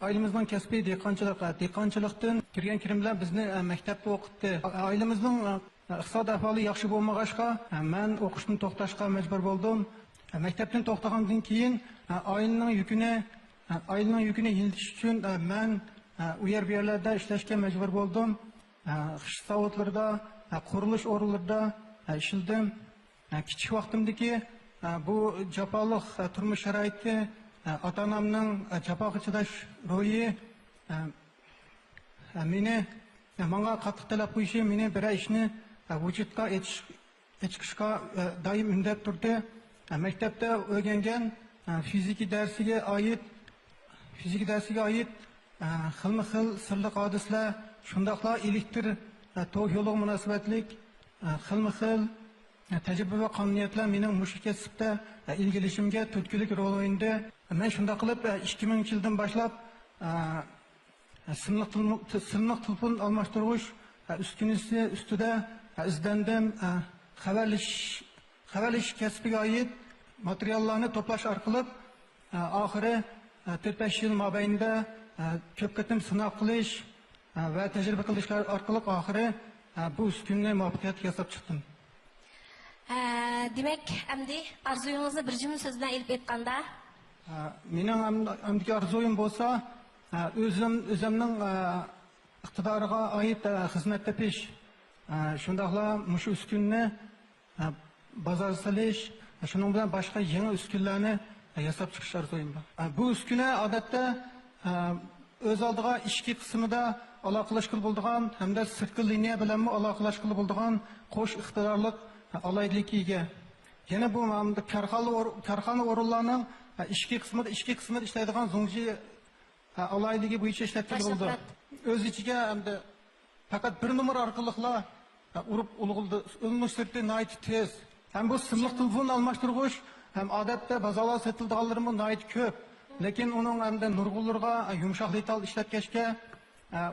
ئائىلىمىزنىڭ كەسپى دېھقانچىلىق. دېھقانچىلىقتىن كىرگەن كىرىم بىلەن بىزنى، ئە، مەكتەپتە ئوقۇتتى. ئائىلىمىزنىڭ، ئە، ئىقتىساد ئەھۋالى ياخشى بولمىغاچقا، مەن ئوقۇشتىن توختاشقا مەجبۇر بولدۇم. مەكتەپتىن توختىغاندىن كېيىن، ئائىلىنىڭ يۈكىنى، ئائىلىنىڭ يۈكىنى يېنىتىش ئۈچۈن، مەن ئۇ يەر، بۇ يەرلەردە ئىشلەشكە مەجبۇر بولدۇم. خىش زاۋۇتلىرىدا، قۇرۇلۇش ئورۇنلىرىدا ئىشلىدىم. كىچىك ۋاقتىمدىكى بۇ جاپالىق تۇرمۇش شارائىتى، ئاتا-ئانامنىڭ جاپاغا چىداش روھى، مېنى، ماڭا قاتتىق تەلەپ قويۇشى مېنى بىرەر ئىشنى ۋۇجۇدقا ئېتىش-، ئېچىقىشقا دائىم ئۈندەپ تۇردى. مەكتەپتە ئۆگەنگەن فىزىكا دەرسىگە ئائىت، فىزىكا دەرسىگە ئائىت خىلمۇ خىل سىرلىق ھادىسىلەر، شۇنداقلا ئېلېكتر توك يولىغا مۇناسىۋەتلىك خىلمۇ خىل تەجرىبە ۋە قانۇنىيەتلەر مېنىڭ مۇشۇ كەسىپتە ئىلگىرىلىشىمگە تۈرتكىلىك رول ئوينىدى. مەن شۇنداق قىلىپ، ئىككى مىڭىنچى يىلدىن باشلاپ، سىملىق تېلېمۇ-، سىملىق تېلېفون ئالماشتۇرغۇچ ئۈسكۈنىسى ئۈستىدە ئىزدەندىم. خەۋەرلىشىش، خەۋەرلىشىش كەسپىگە ئائىت ماتېرىياللارنى توپلاش ئارقىلىق، ئاخىرى تۆت-بەش يىل مابەينىدە كۆپ قېتىم سىناق قىلىش ۋە تەجرىبە قىلىشلار ئارقىلىق ئاخىرى بۇ ئۈسكۈنىنى مۇۋەپپەقىيەتلىك ياساپ چىقتىم. ھە، دېمەك، ئەمدى ئارزۇيىڭىزنى بىر جۈملە سۆز بىلەن ئېلىپ ئېيتقاندا؟ ھە، مېنىڭ ئەم-، ئەمدىكى ئارزۇيۇم بولسا، ھە، ئۆزۈم، ئۆزۈمنىڭ، ھە، ئىقتىدارىغا ئائىت، ھە، خىزمەت تېپىش، ھە، شۇنداقلا مۇشۇ ئۈسكۈنىنى، ھە، بازار سېلىش، شۇنىڭ بىلەن باشقا يېڭى ئۈسكۈنىلەرنى، ھە، ياساپ چىقىش ئارزۇيۇم بار. ھە، بۇ ئۈسكۈنە، ئادەتتە، ھە، ئۆز ئالدىغا ئىچكى قىسمىدا ئالاقىلەشكىلى بولىدىغان ھەمدە سىرتقى لىنىيە بىلەنمۇ ئالاقىلەشكىلى بولىدىغان قوش ئىقتىدارلىق، ھە، ئالاھىدىلىككە ئىگە. يەنە بۇ مۇ-، كارخانا ئور-، كارخانا ئورۇنلارنىڭ، ھە، ئىچكى قىسمىدا، ئىچكى قىسمىدا ئىشلەيدىغان زۇڭجى، ھە، ئالاھىدىلىكى بويىچە ئىشلەتكىلى بولىدۇ. ئۆز ئىچىگە ھەمدە پەقەت بىر نومۇر ئارقىلىقلا، ھە، ئۇرۇپ ئۇلىغىلىدۇ. ئۇنىڭ سۈرئىتى ناھايىتى تېز. ھەم بۇ سىملىق تېلېفون ئالماشتۇرغۇچ ھەم ئادەتتە بازارلاردا سېتىلىدىغانلىرىمۇ ناھايىتى كۆپ. لېكىن ئۇنىڭ ئەمدى نۇرغۇنلىرىغا يۇمشاق دېتال ئىشلەتكەچكە،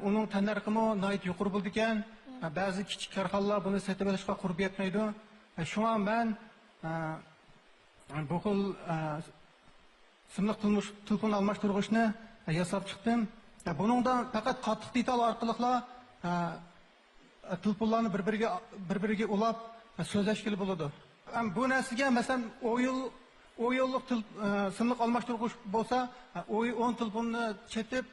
ئۇنىڭ تەننەرخىمۇ ناھايىتى يۇقىرى بولىدىكەن. بەزى كىچىك كارخانىلار بۇنى سېتىۋېلىشقا قۇربى يەتمەيدۇ. شۇڭا مەن، بۇ خىل، سىملىق تۇرمۇش، تېلېفون ئالماشتۇرغۇچنى ياساپ چىقتىم. بۇنىڭدا پەقەت قاتتىق دېتال ئارقىلىقلا، تېلېفونلارنى بىر-بىرىگە، بىر-بىرىگە ئۇلاپ سۆزلەشكىلى بولىدۇ. بۇ نەرسىگە، مەسىلەن، ئويۇل-، ئويۇللۇق تېل-، سىملىق ئالماشتۇرغۇچ بولسا، ئوي-، ئون تېلېفوننى چېتىپ،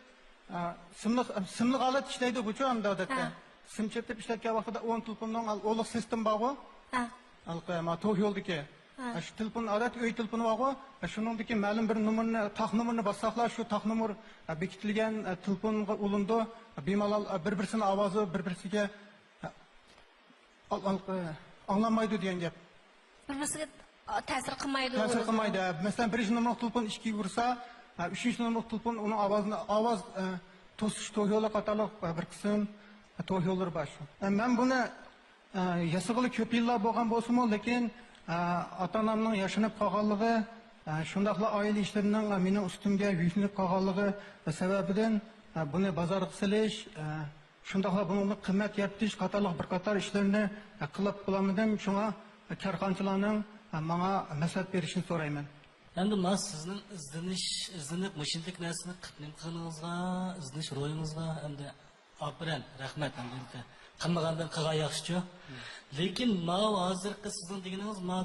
سىملىق، سىملىق ھالەت ئىشلەيدۇ بۇچۇ ئەمدى ئادەتتە. ھە. سىم چېتىپ ئىشلەتكەن ۋاقتىدا ئون تېلېفوننىڭ ئۇلۇق سىستېما بارغۇ. ھە. ھېلىقى، ما، توك يولدىكى. ھە. شۇ تېلېفون، ئادەتتە ئۆي تېلېفونى بارغۇ. شۇنىڭدىكى مەلۇم بىر نومۇرنى، تاق نومۇرنى باسساقلا، شۇ تاق نومۇر بېكىتىلگەن تېلېفونغا ئۇلىنىدۇ. بىمالال بىر-بىرسىنىڭ ئاۋازى بىر-بىرسىگە، ھە، ئال-، ھېلىقى، ئاڭلانمايدۇ دېگەن گەپ. بىر-بىرسىگە تەسىر قىلمايدۇ. تەسىر قىلمايدۇ. مەسىلەن، بىرىنچى نومۇرلۇق تېلېفون ئىككىگە ئۇرسا، ئۈچىنچى نومۇرلۇق تېلېفون ئۇنىڭ ئاۋازىنى، ئاۋاز، توسۇش توك يولى قاتارلىق بىر قىسىم توك يوللىرى بار شۇ. مەن بۇنى، ئە، ياسىغىلى كۆپ يىللار بولغان بولسىمۇ، لېكىن، ئە، ئاتا-ئانامنىڭ ياشىنىپ قالغانلىقى، ئە، شۇنداقلا ئائىلە ئىشلىرىنىڭ مېنىڭ ئۈستۈمگە يۈكلىنىپ قالغانلىقى سەۋەبىدىن، ئە، بۇنى بازارغا سېلىش، ئە، شۇنداقلا بۇنىڭغا قىممەت يارىتىش قاتارلىق بىر قاتار ئىشلىرىنى، ئە، قىلىپ بولالمىدىم. شۇڭا كارخانىچىلارنىڭ، ئە، ماڭا مەسلىھەت بېرىشىنى سورايمەن. ئەمدى مانا سىزنىڭ ئىزدىنىش، ئىزدىنىپ مۇشۇنداق نەرسىنى قىلىپ نېمە قىلغىنىڭىزغا، ئىزدىنىش روھىڭىزغا ئەمدى ئاپىرىن، رەھمەت ئەمدى. قىلمىغاندىن قىلغان ياخشىچۇ. لېكىن ماۋۇ ھازىرقى سىزنىڭ دېگىنىڭىز، ما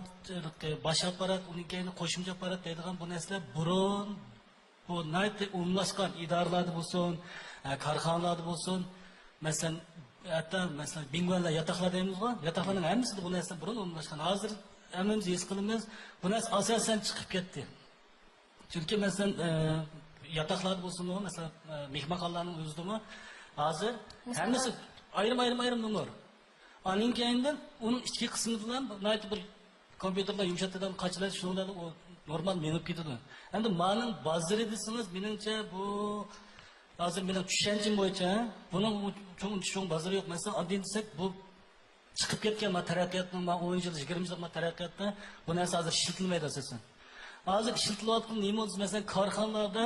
باش ئاپپارات، ئۇنىڭ كەينىدە قوشۇمچە ئاپپارات دەيدىغان بۇ نەرسىلەر بۇرۇن بۇ ناھايىتى ئومۇملاشقان ئىدارىلەردە بولسۇن، ئە، كارخانىلاردا بولسۇن، مەسىلەن، ھەتتا، مەسىلەن، بىڭگۋەنلەر، ياتاقلار دەيمىزغۇ، ياتاقلارنىڭ ھەممىسىدە بۇ نەرسە بۇرۇن ئومۇملاشقان. ھازىر ھەممىمىز ھېس قىلىمىز، بۇ نەرسە ئاساسەن چىقىپ كەتتى. چۈنكى، مەسىلەن، ئە، ياتاقلاردا بولسۇنمۇ، مەسىلەن، ئە، مېھمانخانىلارنىڭ ئۆزىدىمۇ ھازىر ھەممىسى ئايرىم، ئايرىم، ئايرىم نومۇر. ئانىڭ كەينىدىن ئۇنىڭ ئىچكى قىسمىدا ناھايىتى بىر كومپيۇتېرلار يۇمشاتىدىغان قاچىلار شۇنىڭ بىلەن ئۇ نورمال مېڭىپ كېتىدۇ. ئەمدى مانىڭ بازىرى دېسىڭىز، مېنىڭچە بۇ ھازىر مېنىڭ چۈشەنچەم بويىچە بۇنىڭ چوڭ، چوڭ بازىرى يوق. مەسىلەن، ئاندىن دېسەك بۇ چىقىپ كەتكەن ما تەرەققىياتنىڭ ما ئون يىل، يىگىرمە يىل ما تەرەققىياتتا بۇ نەرسە ھازىر ئىشلىتىلمەيدۇ ئاساسەن. ھازىر ئىشلىتىلىۋاتقان نېمە بولسا، مەسىلەن، كارخانىلاردا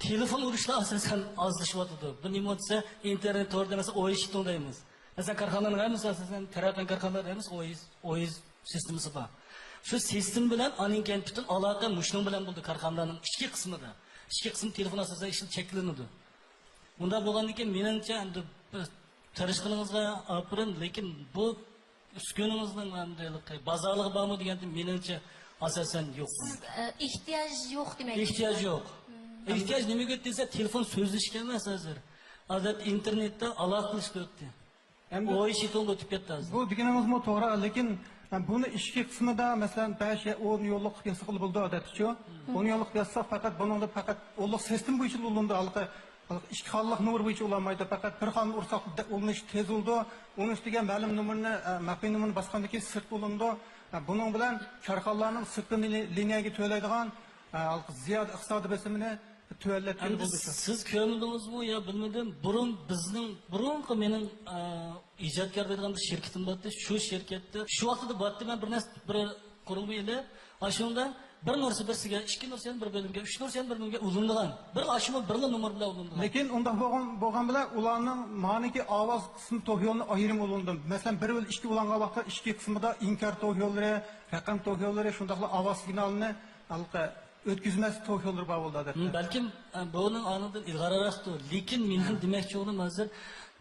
تېلېفون ئۇرۇشلار ئاساسەن ئازلىشىۋاتىدۇ. بۇ نېمە دېسە، ئىنتېرنېت تورىدا، مەسىلەن، ئويۇش شىتۇڭ دەيمىز. مەسىلەن، كارخانىلارنىڭ ھەممىسى ئاساسەن تەرەققىي كارخانىلار دەيمىز، ئويۇش، ئويۇش سىستېمىسى بار. شۇ سىستېما بىلەن ئانىڭ كەينى پۈتۈن ئالاقە مۇشۇنىڭ بىلەن بولىدۇ، كارخانىلارنىڭ ئىچكى قىسمىدا. ئىچكى قىسمى تېلېفون ئاساسەن ئىشلىتىپ چەكلىنىدۇ. ئۇنداق بولغاندىن كېيىن، مېنىڭچە، ئەمدى بىز تىرىشقىنىڭىزغا ئاپىرىن، لېكىن بۇ ئۈسكۈنىڭىزنىڭ ئەمدى بازارلىقى بارمۇ دېگەندە، مېنىڭچە ئاساسەن يوق. سىز، ئە، ئېھتىياج يوق دېمەكچى. ئېھتىياج يوق. مم. ئېھتىياج نېمىگە دېسە، تېلېفون سۆزلىشىش ئەمەس ھازىر. ئادەتتە ئىنتېرنېتتا ئالاقە قىلىشقا ئۆتتى. ئەمدى ئوي شىتونغا ئۆتۈپ كەتتى ھازىر. بۇ دېگىنىڭىزمۇ توغرا، لېكىن، ئە، بۇنى ئىچكى قىسمىدا، مەسىلەن، بەش يا ئون يوللۇق قىلىپ ياسىغىلى بولىدۇ، ئادەتتىچۇ. مم. ئون يوللۇق ياسىساق، پەقەت بۇنىڭدا پەقەت ئوللۇق سىستېما بويىچە ئۇلىنىدۇ. ھېلىقى ئىككى خانىلىق نومۇر بويىچە ئۇلانمايدۇ. پەقەت بىر خانىنى ئۇرساق، دە-، ئۇلىنىش تېز بولىدۇ. ئۇنىڭ ئۈستىگە مەلۇم نومۇرنى، ئە، مەخپىي نومۇرنى باسقاندىن كېيىن سىرتقا ئۇلىنىدۇ. ئە، بۇنىڭ بىلەن كارخانىلارنىڭ سىرتقى لىنى-، لىنىيەگە تۆلەيدىغان، ئە، ھېلىقى زىيادە ئىقتىسادىي بېسىمىنى تۆۋەنلەتكىلى ئەمدى بولىدۇ شۇ. سىز كۆرمىدىڭىزمۇ يا بىلمىدىم، بۇرۇن بىزنىڭ، بۇرۇنقى مېنىڭ، ئە، ئىجادكار دەيدىغان بىر شىركىتىم بارتتى. شۇ شىركەتتە شۇ ۋاقىتتا بارتتى، مەن بىر نەرسە، بىر قۇرۇلما ئېلىپ، ئاشۇنىڭدا بىر نۇرسى بىرسىگە، ئىككى نۇرسى يەنە بىر بۆلۈمگە، ئۈچ نۇرسى يەنە بىر بۆلۈمگە ئۇلىنىدىغان. بىر ئاشۇمۇ بىرلا نومۇر بىلەن ئۇلىنىدىغان. لېكىن ئۇنداق بولغان، بولغان بىلەن ئۇلارنىڭ مانىكى ئاۋاز قىسمى توك يولىنى ئايرىم ئۇلىنىدۇ. مەسىلەن، بىر بىلەن ئىككى ئۇلانغان ۋاقىتتا ئىچكى قىسمىدا ئىنكار توك يوللىرى، رەقەم توك يوللىرى، شۇنداقلا ئاۋاز سىگنالىنى ھېلىقى ئۆتكۈزمەس توك يوللىرى بار بولىدۇ، ئادەتتە. ھىم، بەلكىم، ئە، بۇنىڭ ئانىڭدىن ئىلغارراقتۇر. لېكىن مېنىڭ دېمەكچى بولغىنىم ھازىر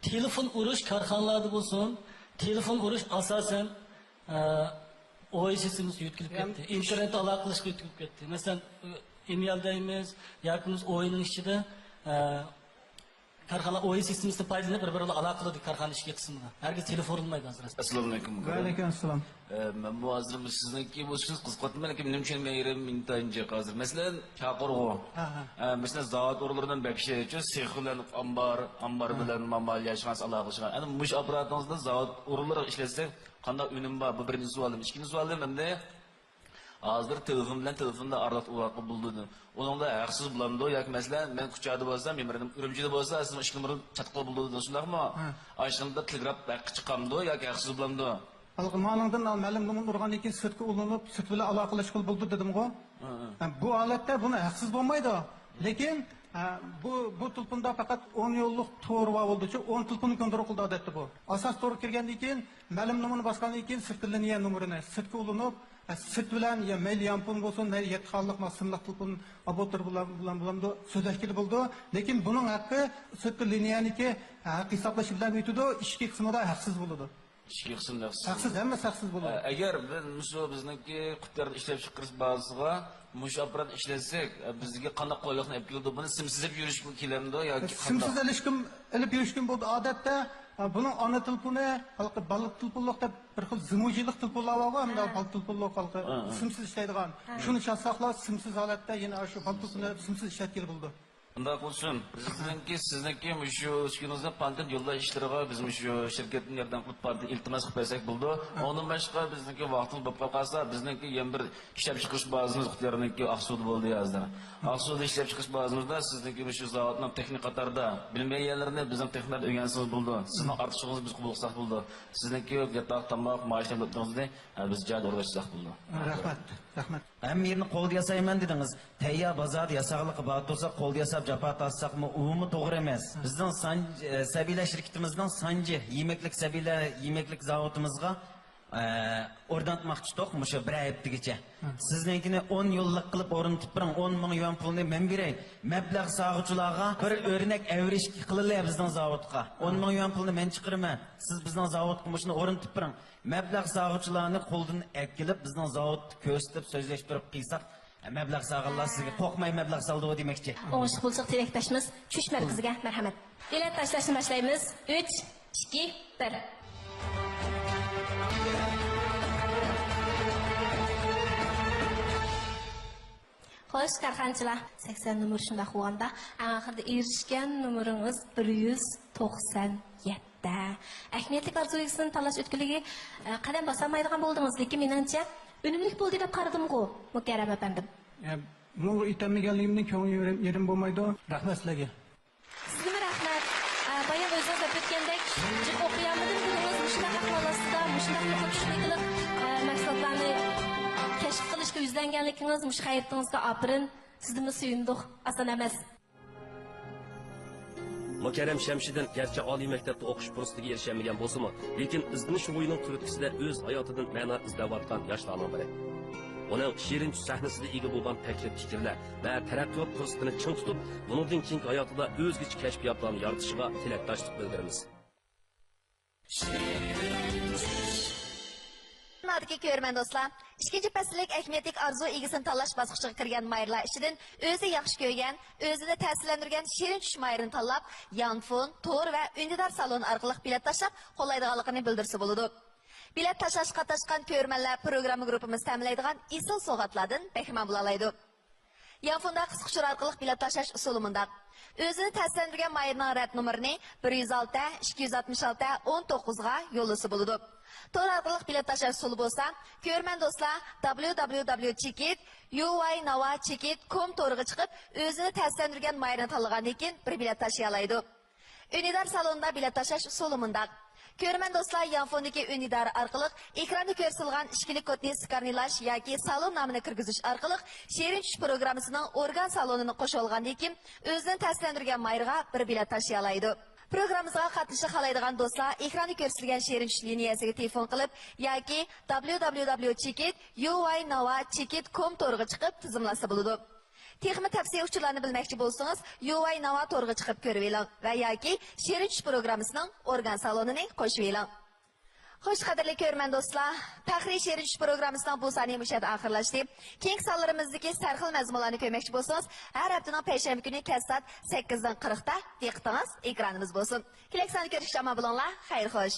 تېلېفون ئۇرۇش كارخانىلاردا بولسۇن، تېلېفون ئۇرۇش ئاساسەن، ئە، ئوي سىستېمىسى يۆتكىلىپ كەتتى. ئىنتېرنېتتا ئالاقە قىلىشقا يۆتكىلىپ كەتتى. مەسىلەن، ئىميال دەيمىز ياكى بىز ئوينىڭ ئىچىدە، ئە، كارخانا ئوي سىستېمىسىدىن پايدىلىنىپ، بىر-بىرى بىلەن ئالاقە قىلىدۇ كارخانا ئىچكى قىسمىدا. ھەرگىز تېلېفون ئۇرۇلمايدۇ ھازىر. ئەسسالامۇئەلەيكۇم. ۋەئەلەيكۇم ئەسسالام. ئە، مەن بۇ ھازىر سىزنىڭكى بولسىڭىز قىزىقىۋاتىمەن، لېكىن مېنىڭ چۈشەنمىگەن يېرىم ئىنتايىن جىق ھازىر. مەسىلەن، چاقىرغۇ. ھە، ھە. ئە، مەسىلەن، زاۋۇت ئورۇنلىرىدىن بەك ئىشلەيدۇ، سېخ بىلەن ئامبار، ئامبار بىلەن مامال ياشىغان، ئالاقىلىشىدىغان. ئەنە مۇشۇ ئاپپاراتىڭىزدا زاۋۇت ئورۇنلىرىغا ئىشلەتسەك، قانداق ئۈنۈم بار؟ بۇ بىرىنچى سوئالىم. ئىككىنچى سوئالىم ئەمدى، ھازىر تېلېفون بىلەن تېلېفوندا ئارىلىق ئۇلاققا بولىدۇ. ئۇنىڭدا ھەقسىز بولامدۇ ياكى، مەسىلەن، مەن كۇچادا بولسام، مېمىرىم ئۈرۈمچىدە بولسا، سىزنىڭ ئىككى نومۇرنى چاتقىلى بولىدۇ، شۇنداقمۇ؟ ھە. ئاشۇندا تېلېگراف ھەققى چىقامدۇ ياكى ھەقسىز بولامدۇ؟ ھالقا مانىڭدىن مەلۇم نومۇرنى ئۇرغاندىن كېيىن سىرتقا ئۇلىنىپ، سىرت بىلەن ئالاقىلەشكىلى بولىدۇ دېدىمغۇ؟ ھە، ھە. ھە، بۇ ھالەتتە بۇنى ھەقسىز بولمايدۇ. لېكىن، ھە، بۇ، بۇ تېلېفوندا پەقەت ئون يوللۇق تور بار بولىدۇچۇ، ئون تېلېفوننى كونترول قىلىدۇ ئادەتتە بۇ. ئاساسىي تورغا كىرگەندىن كېيىن مەلۇم نومۇرنى باسقاندىن كېيىن سىرتقى لىنىيە نومۇرىنى، سىرتقا ئۇلىنىپ، ھە، سىرت بىلەن يا مەيلى يانفون بولسۇن، مەيلى يەتتە خانىلىق ما سىملىق تېلېفون ئاپپاراتلىرى بىلەن، بىلەن، بىلەن سۆزلەشكىلى بولىدۇ. لېكىن بۇنىڭ ھەققى سىرتقى لىنىيەنىڭكى ھەق ھېسابلىشى بىلەن ئۆتىدۇ، ئىچكى قىسمىدا ھەقسىز بولىدۇ. ئىچكى قىسىم ھەقسىز. ھەقسىز، ھەممىسى ھەقسىز بولىدۇ. ئە، ئەگەر بىز مۇشۇ بىزنىڭكى قۇتاردا ئىشلەپچىقىرىش بازىسىغا مۇشۇ ئاپپارات ئىشلەتسەك، ئە، بىزگە قانداق قولايلىقنى ئېلىپ كېلىدۇ؟ بۇنى سىمسىز ئېلىپ يۈرۈشكە كېلەمدۇ ياكى قانداق؟ سىمسىز ئېلىشكىمۇ، ئېلىپ يۈرۈشكىمۇ بولىدۇ. ئادەتتە، ئە، بۇنىڭ ئانا تېلېفونى، ھېلىقى بالا تېلېفونلۇق دەپ بىر خىل زىمۇجىلىق تېلېفونلار بارغۇ، ھەمدە ھە. بالا تېلېفونلۇق ھېلىقى ھە، ھە. سىمسىز ئىشلەيدىغان. ھە. شۇنى چاتساقلا سىمسىز ھالەتتە يەنە شۇ بالا تېلېفوننى سىمسىز ئىشلەتكىلى بولىدۇ. ئۇنداق بولسۇن، بىزنىڭكى، سىزنىڭكى مۇشۇ ئۈسكۈنىڭىزنى پانتېن يوللاش ئىشلىرىغا بىز مۇشۇ شىركەتتىن ياردەم قىلىپ، پانتېن ئىلتىماس قىلىپ بەرسەك بولىدۇ. ئۇنىڭدىن باشقا، بىزنىڭكى ۋاقتىمىز بولۇپ قالغان قالسا، بىزنىڭكى يەنە بىر ئىشلەپچىقىرىش بازىمىز ئىختىيارنىڭكى ئاقسۇدا بولدى ھازىر. ئاقسۇدا ئىشلەپچىقىرىش بازىمىزدا سىزنىڭكى مۇشۇ زاۋۇتنىڭ تېخنىك قاتاردا بىلمىگەن يەرلىرىنى بىزنىڭ تېخنىكلاردا ئۆگەنسىڭىز بولىدۇ. سىزنىڭ ئارتۇقچىلىقىڭىزنى بىز قوبۇل قىلساق بولىدۇ. سىزنىڭكى ياتاق، تاماق، مائاش تەملىكىڭىزنى، ھە، بىز جايىدا ئورۇنلاشتۇرساق بولىدۇ. رەھمەت، رەھمەت. ھەممە يېرىنى قولدا ياسايمەن دېدىڭىز. تەييار بازاردا ياساغانلىقى بار تۇرسا، قولدا ياساپ جاپا تارتساقمۇ، ئۇمۇ توغرا ئەمەس. بىزنىڭ سان-، ئە، سەبىيلەر شىركىتىمىزنىڭ سانجى يېمەكلىك، سەبىيلەر يېمەكلىك زاۋۇتىمىزغا، ئە، ئورناتماقچىدۇق مۇشۇ بىرەر ھەپتىگىچە. سىزنىڭكىنى ئون يىللىق قىلىپ ئورنىتىپ بېرىڭ، ئون مىڭ يۈەن پۇلنى مەن بېرەي. مەبلەغ سالغۇچىلارغا بىر ئۆرنەك ئەۋرىش قىلىلى بىزنىڭ زاۋۇتقا. ئون مىڭ يۈەن پۇلنى مەن چىقىرىمەن. سىز بىزنىڭ زاۋۇتقا مۇشۇنى ئورنىتىپ بېرىڭ. مەبلەغ سالغۇچىلارنى قولدىن ئەكېلىپ، بىزنىڭ زاۋۇتتا كۆرسىتىپ، سۆزلەشتۈرۈپ قىلساق، مەبلەغ سالغانلار سىزگە قورقماي مەبلەغ سالىدۇ دېمەكچى. ئوڭۇشلۇق بولسۇن، تىلەكداشىمىز چۈش مەركىزىگە مەرھەمەت. بېلەت تاشلاشنى باشلايمىز. ئۈچ، ئىككى، بىر. خوش، كارخانىچىلار، سەكسەن نومۇر شۇنداق بولغاندا، ئەڭ ئاخىرىدا ئېرىشكەن نومۇرىڭىز بىر يۈز توقسان يەتتە. ئەھمىيەتلىك ئارزۇ ئىگىسىنى تاللاش ئۆتكىلىگە، ئە، قەدەم باسالمايدىغان بولدىڭىز، لېكىن مېنىڭچە ئۈنۈملۈك بولدى دەپ قارىدىمغۇ، مۇكەررەم ئەپەندىم؟ ئە، بۇنىڭغا يېتەلمىگەنلىكىمدىن كۆڭلۈم يېرىم، يېرىم بولمايدۇ. رەھمەت سىلەرگە. سىزگىمۇ رەھمەت. ئە، بايام ئۆزىڭىز دەپ ئۆتكەندەك، جىق ئوقۇيالمىدىم دېدىڭىز، مۇشۇنداق ئەھۋال ئاستىدا، مۇشۇنداق يوقىتىش قىلىپ، ئە، مەھسۇلاتلارنى كەشىپ قىلىشقا يۈزلەنگەنلىكىڭىز، مۇشۇ غەيرىتىڭىزگە ئاپىرىن. سىزدىنمۇ سۆيۈندۇق. ئاسان ئەمەس. مۇكەررەم شەمشىدىن گەرچە ئالىي مەكتەپتە ئوقۇش پۇرسىتىگە ئېرىشەلمىگەن بولسىمۇ، لېكىن ئىزدىنىش روھىنىڭ تۈرتكىسىدە ئۆز ھاياتىدىن مەنا ئىزدەۋاتقان ياشلارنىڭ بىرى. ئۇنىڭ شېرىن چۈش سەھنىسىدە ئىگە بولغان پەكلىك پىكىرلەر ۋە تەرەققىيات پۇرسىتىنى چىڭ تۇتۇپ، بۇنىڭدىن كېيىنكى ھاياتىدا ئۆزگىچە كەشپىياتلارنى يارىتىشىغا تىلەكداشلىق بىلدۈرىمىز. نادىكى كۆرۈرمەن دوستلار، ئىككىنچى پەسىللىك ئەھمىيەتلىك ئارزۇ ئىگىسىنى تاللاش باسقۇچىغا كىرگەن ماھىرلار ئىچىدىن ئۆزى ياخشى كۆرگەن، ئۆزىنى تەسىرلەندۈرگەن شېرىن چۈش ماھىرىنى تاللاپ، يانفون، تور ۋە ئۈندىدار سالون ئارقىلىق بېلەت تاشلاپ قوللايدىغانلىقىنى بىلدۈرسە بولىدۇ. بېلەت تاشلاشقا قاتناشقان كۆرۈرمەنلەر پروگرامما گۇرۇپپىمىز تەمىنلەيدىغان ئېسىل سوۋغاتلاردىن بەھرىمەن بولالايدۇ. يانفوندا قىسقا ئۇچۇر ئارقىلىق بېلەت تاشلاش ئۇسۇلى مۇنداق. ئۆزىنى تەسىرلەندۈرگەن ماھىرنىڭ رەت نومۇرىنى بىر يۈز ئالتە، ئىككى يۈز ئاتمىش ئالتە، ئون توققۇزغا يوللىسا بولىدۇ. تور ئارقىلىق بېلەت تاشلاش ئۇسۇلى بولسا، كۆرۈرمەن دوستلار www چېكىت uynava چېكىت com تورىغا چىقىپ، ئۆزىنى تەسىرلەندۈرگەن ماھىرنى تاللىغاندىن كېيىن بىر بېلەت تاشلىيالايدۇ. ئۈندىدار سالونىدا بېلەت تاشلاش ئۇسۇلى مۇنداق. كۆرۈرمەن دوستلار يانفوندىكى ئۈندىدار ئارقىلىق ئېكراندا كۆرسىتىلغان ئىككىلىك كودنى سكاننىلاش ياكى سالون نامىنى كىرگۈزۈش ئارقىلىق شېرىن چۈش پروگراممىسىنىڭ ئورگان سالونىنى قوشۇۋالغاندىن كېيىن، ئۆزىنى تەسىرلەندۈرگەن ماھىرغا بىر بېلەت تاشلىيالايدۇ. پروگراممىمىزغا قاتنىشىشقا خالايدىغان دوستلار ئېكراندا كۆرسىتىلگەن شېرىن چۈش لىنىيەسىگە تېلېفون قىلىپ ياكى www چېكىت uynava چېكىت com تورىغا چىقىپ تىزىملاتسا بولىدۇ. تېخىمۇ تەپسىلىي ئۇچۇرلارنى بىلمەكچى بولسىڭىز، يۇۋاي ناۋا تورىغا چىقىپ كۆرۈۋېلىڭ ۋە ياكى شېرىن چۈش پروگراممىسىنىڭ ئورگان سالونىنى قوشۇۋېلىڭ. خوش، قەدىرلىك كۆرۈرمەن دوستلار، پەخرىي شېرىن چۈش پروگراممىسىنىڭ بۇ سانى مۇشۇ يەردە ئاخىرلاشتى. كېيىنكى سانلىرىمىزدىكى سەرخىل مەزمۇنلارنى كۆرمەكچى بولسىڭىز، ھەر ھەپتىنىڭ پەيشەنبە كۈنى كەچ سائەت سەككىزدىن قىرىقتا دىققىتىڭىز ئېكرانىمىز بولسۇن. كېلەر ساندا كۆرۈشكىچە ئامان بولۇڭلار، خەير خوش.